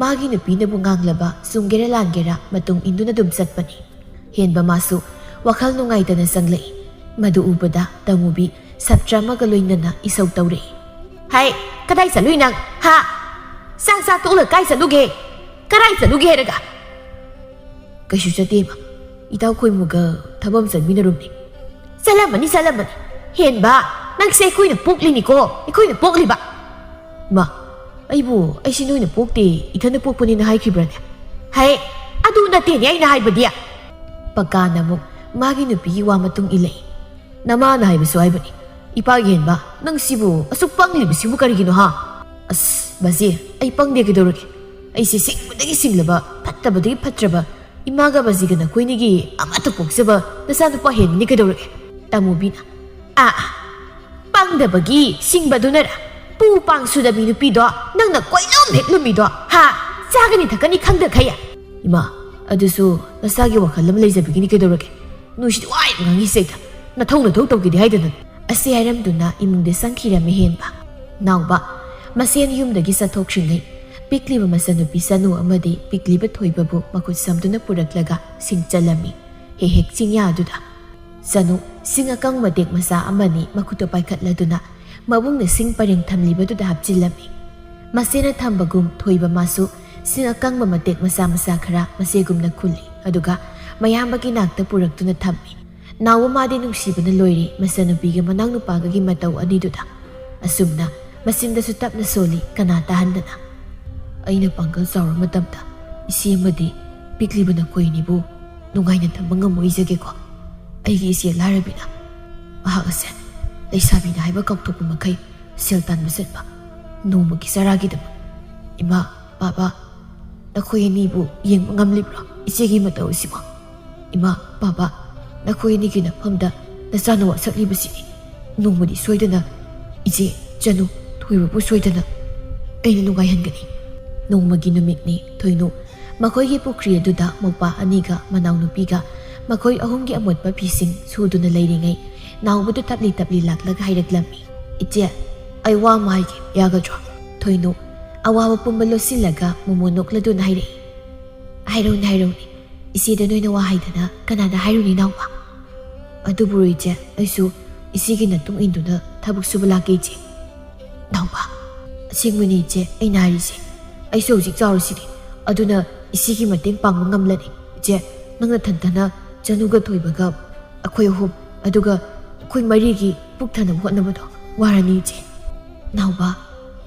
ꯃꯥꯒꯤ ꯅꯨꯄꯤꯅꯕꯨ ꯉꯥꯡꯂꯕ ꯆꯨꯝꯒꯦꯔꯥ ꯂꯥꯟꯒꯦꯔꯥ ꯃꯇꯨꯡ ꯏꯟꯗꯨꯅ ꯑꯗꯨꯝ ꯆꯠꯄꯅꯤ꯫ ꯍꯦꯟꯕ ꯃꯥꯁꯨ ꯋꯥꯈꯜ ꯅꯨꯡꯉꯥꯏꯇꯅ ꯆꯪꯂꯛꯏ꯫ ꯃꯗꯨ ꯎꯕꯗ ꯇꯥꯃꯨꯕꯤ ꯁꯥꯇ꯭ꯔ ꯑꯃꯒ ꯂꯣꯏꯅꯅ ꯏꯁꯧ ꯇꯧꯔꯛꯏ꯫ "ꯍꯥꯏ, ꯀꯗꯥꯏ ꯆꯠꯂꯨꯏ ꯅꯪ? ꯍꯥ? ꯆꯥꯛ ꯆꯥ ꯇꯣꯛꯂꯒ ꯀꯥꯏ ꯆꯠꯂꯨꯒꯦ? ꯀꯗꯥꯏ ꯆꯠꯂꯨꯒꯦ ꯍꯥꯏꯔꯒ?" "ꯀꯩꯁꯨ ꯆꯠꯇꯦ ꯏꯃꯥ, ꯏꯇꯥꯎ ꯈꯣꯏꯃꯨꯒ ꯊꯕꯛ ꯑꯃ ꯆꯠꯃꯤꯟꯅꯔꯨꯝꯅꯦ꯫" "ꯆꯠꯂꯝꯃꯅꯤ, ꯆꯠꯂꯝꯃꯅꯤ꯫ ꯍꯦꯟꯕ, ꯅꯪꯁꯦ ꯑꯩꯈꯣꯏꯅ ꯄꯣꯛꯂꯤꯅꯤꯀꯣ, ꯑꯩꯈꯣꯏꯅ ꯄꯣꯛꯂꯤꯕ꯫" "ꯏꯃꯥ, ꯑꯩꯕꯨ, ꯑꯩꯁꯤ ꯅꯣꯏꯅ ꯄꯣꯛꯇꯦ, ꯏꯊꯟꯗ ꯄꯣꯛꯄꯅꯦꯅ ꯍꯥꯏꯈꯤꯕ꯭ꯔꯥꯅꯦ?" "ꯍꯦ, ꯑꯗꯨ ꯅꯠꯇꯦꯅꯦ ꯑꯩꯅ ꯍꯥꯏꯕꯗꯤ꯫" ꯄꯀꯥꯅ ꯑꯃꯨꯛ ꯃꯥꯒꯤ ꯅꯨꯄꯤꯒꯤ ꯋꯥ ꯃꯇꯨꯡ ꯏꯜꯂꯛꯏ꯫ "ꯅꯃꯥꯅ ꯍꯥꯏꯕꯁꯨ ꯍꯥꯏꯕꯅꯤ꯫ ꯏꯄꯥꯒꯤ ꯍꯦꯟꯕ, ꯅꯪ ꯁꯤꯕꯨ ꯑꯁꯨꯛ ꯄꯪꯂꯤꯕꯁꯤꯕꯨ ꯀꯔꯤꯒꯤꯅꯣ ꯍꯥ?" "ꯑꯁ ꯕꯥꯖꯤ, ꯑꯩ ꯄꯪꯗꯦ ꯀꯩꯗꯧꯔꯒꯦ? ꯑꯩꯁꯦ ꯁꯤꯡꯕꯗꯒꯤ ꯁꯤꯡꯂꯕ, ꯐꯠꯇꯕꯗꯒꯤ ꯐꯠꯇ꯭ꯔꯕ ꯏꯃꯥꯒ ꯕꯥꯖꯤꯒ ꯅꯈꯣꯏꯅꯤꯒꯤ ꯑꯃꯠꯇ ꯄꯣꯛꯆꯕ ꯅꯆꯥꯅꯨꯄꯥ ꯍꯦꯟꯕꯅꯤ ꯀꯩꯗꯧꯔꯒꯦ?" ꯇꯥꯃꯨꯕꯤꯅ, "ꯑꯥ, ꯑꯥ, ꯄꯪꯗꯕꯒꯤ ꯁꯤꯡꯕꯗꯨꯅꯔ? ꯄꯨ ꯄꯥꯡ ꯁꯨꯗꯕꯤ ꯅꯨꯄꯤꯗꯣ ꯅꯪꯅ ꯀꯣꯏꯂꯨꯝ ꯍꯦꯛ ꯂꯨꯝꯃꯤꯗꯣ, ꯍꯥ? ꯆꯥꯒꯅꯤ ꯊꯛꯀꯅꯤ ꯈꯪꯗꯈꯩ?" "ꯏꯃꯥ, ꯑꯗꯨꯁꯨ ꯅꯁꯥꯒꯤ ꯋꯥꯈꯜ ꯑꯃ ꯂꯩꯖꯕꯒꯤꯅꯤ ꯀꯩꯗꯧꯔꯒꯦ? ꯅꯣꯏꯁꯤꯗꯤ ꯋꯥ ꯌꯥꯝ ꯉꯥꯡꯉꯤꯁꯦ ꯑꯩꯗ꯫ ꯅꯊꯧ ꯅꯊꯧ ꯇꯧꯒꯦꯗꯤ ꯍꯥꯏꯗꯅ ꯑꯁꯤ ꯍꯥꯏꯔꯝꯗꯨꯅ ꯏꯃꯨꯡꯗ ꯆꯪꯈꯤꯔꯝꯃꯤ ꯍꯦꯟꯕ꯫ ꯅꯥꯎꯕ, ꯃꯁꯦꯟ ꯌꯨꯝꯗꯒꯤ ꯆꯠꯊꯣꯛꯈ꯭ꯔꯤꯉꯩ ꯄꯤꯛꯂꯤꯕ ꯃꯆꯟꯅꯨꯄꯤ ꯆꯅꯨ ꯑꯃꯗꯤ ꯄꯤꯛꯂꯤꯕ ꯊꯣꯏꯕꯕꯨ ꯃꯈꯨꯠ ꯁꯝꯗꯨꯅ ꯄꯨꯔꯛꯂꯒ ꯁꯤꯡ ꯆꯜꯂꯝꯃꯤ꯫ ꯍꯦꯛ ꯍꯦꯛ ꯆꯤꯡꯌꯥ ꯑꯗꯨꯗ꯫ ꯆꯅꯨ, ꯁꯤꯡ ꯑꯀꯪꯕ ꯃꯇꯦꯛ ꯃꯆꯥ ꯑꯃꯅꯤ ꯃꯈꯨꯠꯇ ꯄꯥꯏꯈꯠꯂꯗꯨꯅ ꯃꯕꯨꯡꯅ ꯁꯤꯡ ꯄꯔꯦꯡ ꯊꯝꯂꯤꯕꯗꯨꯗ ꯍꯥꯞꯆꯤꯜꯂꯝꯃꯤ꯫ ꯃꯆꯦꯅ ꯊꯝꯕꯒꯨꯝ ꯊꯣꯏꯕ ꯃꯥꯁꯨ ꯁꯤꯡ ꯑꯀꯪꯕ ꯃꯇꯦꯛ ꯃꯆꯥ ꯃꯆꯥ ꯈꯔ ꯃꯆꯦꯒꯨꯝꯅ ꯈꯨꯜꯂꯤ, ꯑꯗꯨꯒ ꯃꯌꯥꯝꯕꯒꯤ ꯅꯥꯛꯇ ꯄꯨꯔꯛꯇꯨꯅ ꯊꯝꯃꯤ꯫ ꯅꯥꯎꯕ ꯃꯥꯗꯤ ꯅꯨꯡꯁꯤꯕꯅ ꯂꯣꯏꯔꯦ ꯃꯆꯟꯅꯨꯄꯤꯒ ꯃꯅꯥꯎꯅꯨꯄꯥꯒꯒꯤ ꯃꯇꯧ ꯑꯅꯤꯗꯨꯗ꯫ ꯑꯁꯨꯝꯅ ꯃꯆꯤꯟꯗꯁꯨ ꯇꯞꯅ ꯁꯣꯜꯂꯤ, ꯀꯅꯥ ꯇꯥꯍꯟꯗꯅ꯫ ꯑꯩꯅ ꯄꯥꯡꯒꯜ ꯆꯥꯎꯔ ꯃꯇꯝꯗ ꯏꯆꯦ ꯑꯃꯗꯤ ꯄꯤꯛꯂꯤꯕ ꯅꯈꯣꯏ ꯑꯅꯤꯕꯨ ꯅꯨꯡꯉꯥꯏꯅ ꯊꯝꯕ ꯉꯝꯃꯣꯏꯖꯒꯦꯀꯣ꯫ ꯑꯩꯒꯤ ꯏꯆꯦ ꯂꯥꯏꯔꯕꯤꯅ ꯃꯍꯥꯛ ꯑꯁꯦ ꯂꯩꯁꯥꯕꯤꯅ ꯍꯥꯏꯕ ꯀꯥꯎꯊꯣꯛꯄ ꯃꯈꯩ ꯁꯦꯜ ꯇꯥꯟꯕ ꯆꯠꯄ, ꯅꯣꯡꯃꯒꯤ ꯆꯔꯥꯒꯤꯗꯃꯛ꯫ ꯏꯃꯥ, ꯕꯥꯕꯥ, ꯅꯈꯣꯏ ꯑꯅꯤꯕꯨ ꯌꯦꯡꯕ ꯉꯝꯂꯤꯕ꯭ꯔꯣ ꯏꯆꯦꯒꯤ ꯃꯇꯧ ꯑꯁꯤꯕꯨ? ꯏꯃꯥ, ꯕꯥꯕꯥ, ꯅꯈꯣꯏ ꯑꯅꯤꯒꯤ ꯅꯐꯝꯗ ꯅꯆꯥꯅ ꯋꯥꯁꯛꯂꯤꯕꯁꯤꯅꯤ꯫ ꯅꯣꯡꯃꯗꯤ ꯁꯣꯏꯗꯅ ꯏꯆꯦ, ꯆꯅꯨ, ꯊꯣꯏꯕꯕꯨ ꯁꯣꯏꯗꯅ ꯑꯩꯅ ꯅꯨꯡꯉꯥꯏꯍꯟꯒꯅꯤ꯫ ꯅꯣꯡꯃꯒꯤ ꯅꯨꯃꯤꯠꯅꯤ꯫ ꯊꯣꯏꯅꯨ ꯃꯈꯣꯏꯒꯤ ꯄꯨꯈ꯭ꯔꯤ ꯑꯗꯨꯗ ꯃꯧꯄꯥ ꯑꯅꯤꯒ ꯃꯅꯥꯎꯅꯨꯄꯤꯒ ꯃꯈꯣꯏ ꯑꯍꯨꯝꯒꯤ ꯑꯃꯣꯠꯄ ꯐꯤꯁꯤꯡ ꯁꯨꯗꯨꯅ ꯂꯩꯔꯤꯉꯩ ꯅꯥꯎꯕꯗꯨ ꯇꯞꯂꯤ ꯇꯞꯂꯤ ꯂꯥꯛꯂꯒ ꯍꯥꯏꯔꯛꯂꯝꯃꯤ, "ꯏꯆꯦ, ꯑꯩ ꯋꯥ ꯑꯃ ꯍꯥꯏꯒꯦ, ꯌꯥꯒꯗ꯭ꯔꯣ?" ꯊꯣꯏꯅꯨ ꯑꯋꯥꯕ ꯄꯨꯝꯕ ꯂꯣꯠꯁꯤꯜꯂꯒ ꯃꯣꯃꯣ ꯅꯣꯛꯂꯗꯨꯅ ꯍꯥꯏꯔꯛꯏ, "ꯍꯥꯏꯔꯧꯅꯦ, ꯍꯥꯏꯔꯧꯅꯦ꯫ ꯏꯆꯦꯗ ꯅꯣꯏꯅ ꯋꯥ ꯍꯥꯏꯗꯅ ꯀꯅꯥꯗ ꯍꯥꯏꯔꯨꯅꯤ, ꯏꯅꯥꯎꯕ?" "ꯑꯗꯨꯕꯨ ꯏꯆꯦ, ꯑꯩꯁꯨ ꯏꯆꯦꯒꯤ ꯃꯇꯨꯡ ꯏꯟꯗꯨꯅ ꯊꯕꯛ ꯁꯨꯕ ꯂꯥꯛꯀꯦ, ꯏꯆꯦ꯫" "ꯅꯥꯎꯕ, ꯑꯁꯦꯡꯕꯅꯤ ꯏꯆꯦ, ꯑꯩꯅ ꯍꯥꯏꯔꯤꯁꯦ꯫ ꯑꯩꯁꯨ ꯍꯧꯖꯤꯛ ꯆꯥꯎꯔꯁꯤꯗꯤ, ꯑꯗꯨꯅ ꯏꯆꯦꯒꯤ ꯃꯇꯦꯡ ꯄꯥꯡꯕ ꯉꯝꯂꯅꯤ꯫ ꯏꯆꯦ, ꯅꯪ ꯅꯊꯟꯇꯅ ꯆꯅꯨꯒ ꯊꯣꯏꯕꯒ ꯑꯩꯈꯣꯏ ꯑꯍꯨꯝ, ꯑꯗꯨꯒ ꯑꯩꯈꯣꯏ ꯃꯔꯤꯒꯤ ꯄꯨꯛ ꯊꯟꯅꯕ ꯍꯣꯠꯅꯕꯗꯣ ꯋꯥꯔꯅꯤ, ꯏꯆꯦ꯫" "ꯅꯥꯎꯕ,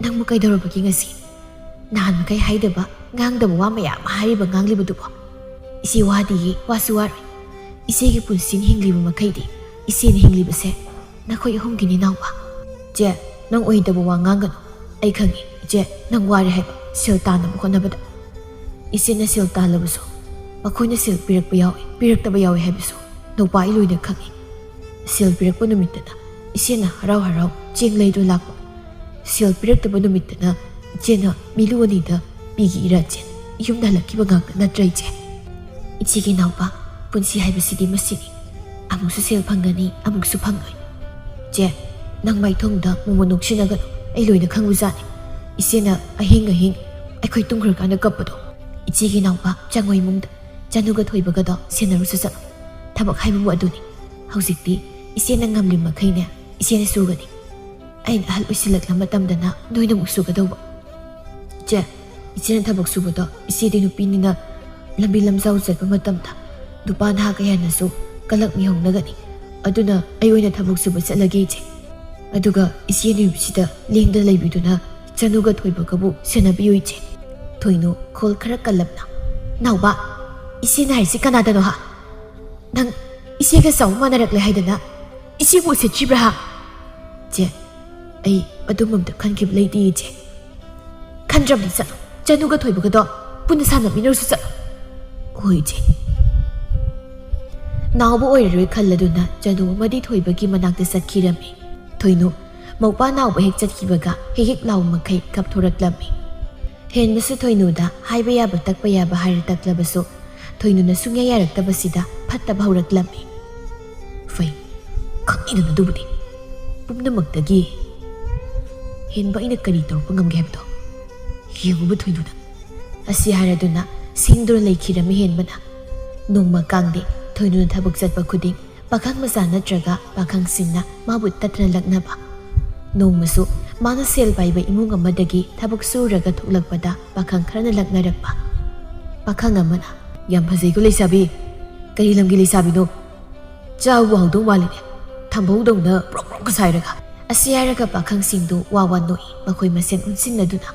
ꯅꯪꯕꯨ ꯀꯩꯗꯧꯔꯕꯒꯦ ꯉꯁꯤ? ꯅꯍꯥꯟ ꯃꯈꯩ ꯍꯥꯏꯗꯕ, ꯉꯥꯡꯗꯕ ꯋꯥ ꯃꯌꯥꯝ ꯑꯃ ꯍꯥꯏꯔꯤꯕ ꯉꯥꯡꯂꯤꯕꯗꯨꯕꯣ?" "ꯏꯆꯦ ꯋꯥꯗꯤꯌꯦ, ꯋꯥꯁꯨ ꯋꯥꯔꯣꯏ꯫ ꯏꯆꯦꯒꯤ ꯄꯨꯟꯁꯤꯅ ꯍꯤꯡꯂꯤꯕ ꯃꯈꯩꯗꯤ ꯏꯆꯦꯅ ꯍꯤꯡꯂꯤꯕꯁꯦ ꯅꯈꯣꯏ ꯑꯍꯨꯝꯒꯤꯅꯤ, ꯏꯅꯥꯎꯕ꯫" "ꯏꯆꯦ, ꯅꯪ ꯑꯣꯏꯗꯕ ꯋꯥ ꯉꯥꯡꯒꯅꯨ꯫ ꯑꯩ ꯈꯪꯉꯤ, ꯏꯆꯦ, ꯅꯪ ꯋꯥꯔꯦ ꯍꯥꯏꯕ ꯁꯦꯜ ꯇꯥꯟꯅꯕ ꯍꯣꯠꯅꯕꯗ꯫ ꯏꯆꯦꯅ ꯁꯦꯜ ꯇꯥꯜꯂꯕꯁꯨ ꯃꯈꯣꯏꯅ ꯁꯦꯜ ꯄꯤꯔꯛꯄ ꯌꯥꯎꯏ, ꯄꯤꯔꯛꯇꯕ ꯌꯥꯎꯏ ꯍꯥꯏꯕꯁꯨ ꯅꯧꯄꯥ ꯑꯩ ꯂꯣꯏꯅ ꯈꯪꯉꯤ꯫ ꯁꯦꯜ ꯄꯤꯔꯛꯄ ꯅꯨꯃꯤꯠꯇꯅ ꯏꯆꯦꯅ ꯍꯔꯥꯎ ꯍꯔꯥꯎ ꯆꯦꯡ ꯂꯩꯗꯨꯅ ꯂꯥꯛꯄ, ꯁꯦꯜ ꯄꯤꯔꯛꯇꯕ ꯅꯨꯃꯤꯠꯇꯅ ꯏꯆꯦꯅ ꯃꯤꯂꯨ ꯑꯅꯤꯗ ꯄꯤꯒꯤ ꯏꯔꯥ ꯆꯦꯟ ꯌꯨꯝꯗ ꯍꯜꯂꯛꯈꯤꯕ ꯉꯥꯛꯇ ꯅꯠꯇ꯭ꯔ, ꯏꯆꯦ?" "ꯏꯆꯦꯒꯤ ꯏꯅꯥꯎꯄꯥ, ꯄꯨꯟꯁꯤ ꯍꯥꯏꯕꯁꯤꯗꯤ ꯃꯁꯤꯅꯤ꯫ ꯑꯃꯨꯛꯁꯨ ꯁꯦꯜ ꯐꯪꯒꯅꯤ, ꯑꯃꯨꯛꯁꯨ ꯐꯪꯂꯣꯏ꯫ "ꯆꯦ, ꯅꯪ ꯃꯥꯏꯊꯣꯡꯗ ꯃꯣꯃꯣꯟ ꯅꯣꯛꯁꯤꯟꯅꯒꯅꯨ, ꯑꯩ ꯂꯣꯏꯅ ꯈꯪꯕꯖꯥꯠꯅꯤ꯫ ꯏꯆꯦꯅ ꯑꯍꯤꯡ ꯑꯍꯤꯡ ꯑꯩꯈꯣꯏ ꯇꯨꯝꯈ꯭ꯔꯀꯥꯟꯗ ꯀꯞꯄꯗꯣ, ꯏꯆꯦꯒꯤ ꯏꯅꯥꯎꯄꯥ ꯆꯪꯉꯣꯏ ꯏꯃꯨꯡꯗ ꯆꯅꯨꯒ ꯊꯣꯏꯕꯒꯗꯣ ꯁꯦꯟꯅꯔꯨꯁꯨ ꯆꯠꯂꯣ꯫ ꯊꯕꯛ ꯍꯥꯏꯕꯕꯨ ꯑꯗꯨꯅꯤ꯫ ꯍꯧꯖꯤꯛꯇꯤ ꯏꯆꯦꯅ ꯉꯝꯂꯤ ꯃꯈꯩꯅꯦ ꯏꯆꯦꯅ ꯁꯨꯒꯅꯤ꯫ ꯑꯩꯅ ꯑꯍꯜ ꯑꯣꯏꯁꯤꯜꯂꯛꯂ ꯃꯇꯝꯗꯅ ꯅꯣꯏꯅ ꯑꯃꯨꯛ ꯁꯨꯒꯗꯧꯕ꯫ ꯏꯆꯦ, ꯏꯆꯦꯅ ꯊꯕꯛ ꯁꯨꯕꯗꯣ ꯏꯆꯦꯗꯤ ꯅꯨꯄꯤꯅꯤꯅ ꯂꯝꯕꯤ ꯂꯝꯖꯥꯎ ꯆꯠꯄ ꯃꯇꯝꯗ ꯅꯨꯄꯥ ꯅꯍꯥ ꯀꯌꯥꯅꯁꯨ ꯀꯂꯛ ꯃꯤꯍꯧꯅꯒꯅꯤ꯫ ꯑꯗꯨꯅ ꯑꯩ ꯑꯣꯏꯅ ꯊꯕꯛ ꯁꯨꯕ ꯆꯠꯂꯒꯦ ꯏꯆꯦ꯫ ꯑꯗꯨꯒ ꯏꯆꯦ ꯅꯨꯃꯤꯠꯁꯤꯗ ꯂꯦꯡꯗꯅ ꯂꯩꯕꯤꯗꯨꯅ ꯆꯅꯨꯒ ꯊꯣꯏꯕꯒꯕꯨ ꯁꯦꯟꯅꯕꯤꯌꯨ ꯏꯆꯦ꯫" ꯊꯣꯏꯅꯨ ꯈꯣꯜ ꯈꯔ ꯀꯜꯂꯞꯅ, "ꯅꯥꯎꯕ, ꯏꯆꯦꯅ ꯍꯥꯏꯔꯤꯁꯤ ꯀꯅꯥꯗꯅꯣ ꯍꯥ? ꯅꯪ ꯏꯆꯦꯒ ꯆꯥꯎ ꯃꯥꯟꯅꯔꯛꯂꯦ ꯍꯥꯏꯗꯅ ꯏꯆꯦꯕꯨ ꯎꯁꯤꯠꯇ꯭ꯔꯤꯕ꯭ꯔꯥ ꯍꯥ?" "ꯆꯦ, ꯑꯩ ꯑꯗꯨꯝꯕ ꯑꯝꯇ ꯈꯟꯈꯤꯕ ꯂꯩꯇꯦ ꯏꯆꯦ꯫" "ꯈꯟꯗ꯭ꯔꯕꯗꯤ ꯆꯠꯂꯣ, ꯆꯅꯨꯒ ꯊꯣꯏꯕꯒꯗꯣ ꯄꯨꯟꯅ ꯁꯥꯟꯅꯃꯤꯟꯅꯔꯨꯁꯨ ꯆꯠꯂꯣ꯫" "ꯍꯣꯏ ꯏꯆꯦ꯫" ꯅꯥꯎꯕ ꯑꯣꯏꯔꯔꯣꯏ ꯈꯜꯂꯗꯨꯅ ꯆꯅꯨ ꯑꯃꯗꯤ ꯊꯣꯏꯕꯒꯤ ꯃꯅꯥꯛꯇ ꯆꯠꯈꯤꯔꯝꯃꯤ꯫ ꯊꯣꯏꯅꯨ ꯃꯧꯄꯥ ꯅꯥꯎꯕ ꯍꯦꯛ ꯆꯠꯈꯤꯕꯒ ꯍꯦꯛ ꯍꯦꯛ ꯂꯥꯎ ꯃꯈꯩ ꯀꯞꯊꯣꯔꯛꯂꯝꯃꯤ꯫ ꯍꯦꯟꯕꯁꯨ ꯊꯣꯏꯅꯨꯗ ꯍꯥꯏꯕ ꯌꯥꯕ ꯇꯛꯄ ꯌꯥꯕ ꯍꯥꯏꯔ ꯇꯛꯂꯕꯁꯨ ꯊꯣꯏꯅꯨꯅ ꯁꯨꯡꯌꯥ ꯌꯥꯔꯛꯇꯕꯁꯤꯗ ꯐꯠꯇꯕ ꯍꯧꯔꯛꯂꯝꯃꯤ꯫ "ꯐꯩ, ꯈꯪꯉꯤꯗꯅ ꯑꯗꯨꯕꯨꯗꯤ꯫ ꯄꯨꯝꯅꯃꯛꯇꯒꯤ ꯍꯦꯟꯕ ꯑꯩꯅ ꯀꯔꯤ ꯇꯧꯔꯛꯄ ꯉꯝꯒꯦ ꯍꯥꯏꯕꯗꯣ ꯌꯦꯡꯉꯨꯕ ꯊꯣꯏꯅꯨꯗ꯫" ꯑꯁꯤ ꯍꯥꯏꯔꯗꯨꯅ ꯁꯤꯡꯗꯨꯅ ꯂꯩꯈꯤꯔꯝꯃꯤ ꯍꯦꯟꯕꯅ꯫ ꯅꯣꯡꯃ ꯀꯥꯡꯗꯦ ꯊꯣꯏꯅꯨꯅ ꯊꯕꯛ ꯆꯠꯄ ꯈꯨꯗꯤꯡ ꯄꯥꯈꯪ ꯃꯆꯥ ꯅꯠꯇ꯭ꯔꯒ ꯄꯥꯈꯪꯁꯤꯡꯅ ꯃꯥꯕꯨ ꯇꯠꯇꯅ ꯂꯛꯅꯕ꯫ ꯅꯣꯡꯃꯁꯨ ꯃꯥꯅ ꯁꯦꯜ ꯄꯥꯏꯕ ꯏꯃꯨꯡ ꯑꯃꯗꯒꯤ ꯊꯕꯛ ꯁꯨꯔꯒ ꯊꯣꯛꯂꯛꯄꯗ ꯄꯥꯈꯪ ꯈꯔꯅ ꯂꯛꯅꯔꯛꯄ꯫ ꯄꯥꯈꯪ ꯑꯃꯅ, "ꯌꯥꯝ ꯐꯖꯩꯀꯣ ꯂꯩꯁꯥꯕꯤ꯫ ꯀꯔꯤ ꯂꯝꯒꯤ ꯂꯩꯁꯥꯕꯤꯅꯣ? ꯆꯥꯕꯨ ꯍꯥꯎꯗꯧ ꯃꯥꯜꯂꯤꯅꯦ, ꯊꯝꯕꯧꯗꯧꯅ ꯄ꯭ꯔꯣꯛ ꯄ꯭ꯔꯣꯛꯀ ꯁꯥꯏꯔꯒ꯫" ꯑꯁꯤ ꯍꯥꯏꯔꯒ ꯄꯥꯈꯪꯁꯤꯡꯗꯨ ꯋꯥ ꯋꯥ ꯅꯣꯛꯏ, ꯃꯈꯣꯏ ꯃꯁꯦꯟ ꯑꯣꯟꯁꯤꯟꯅꯗꯨꯅ꯫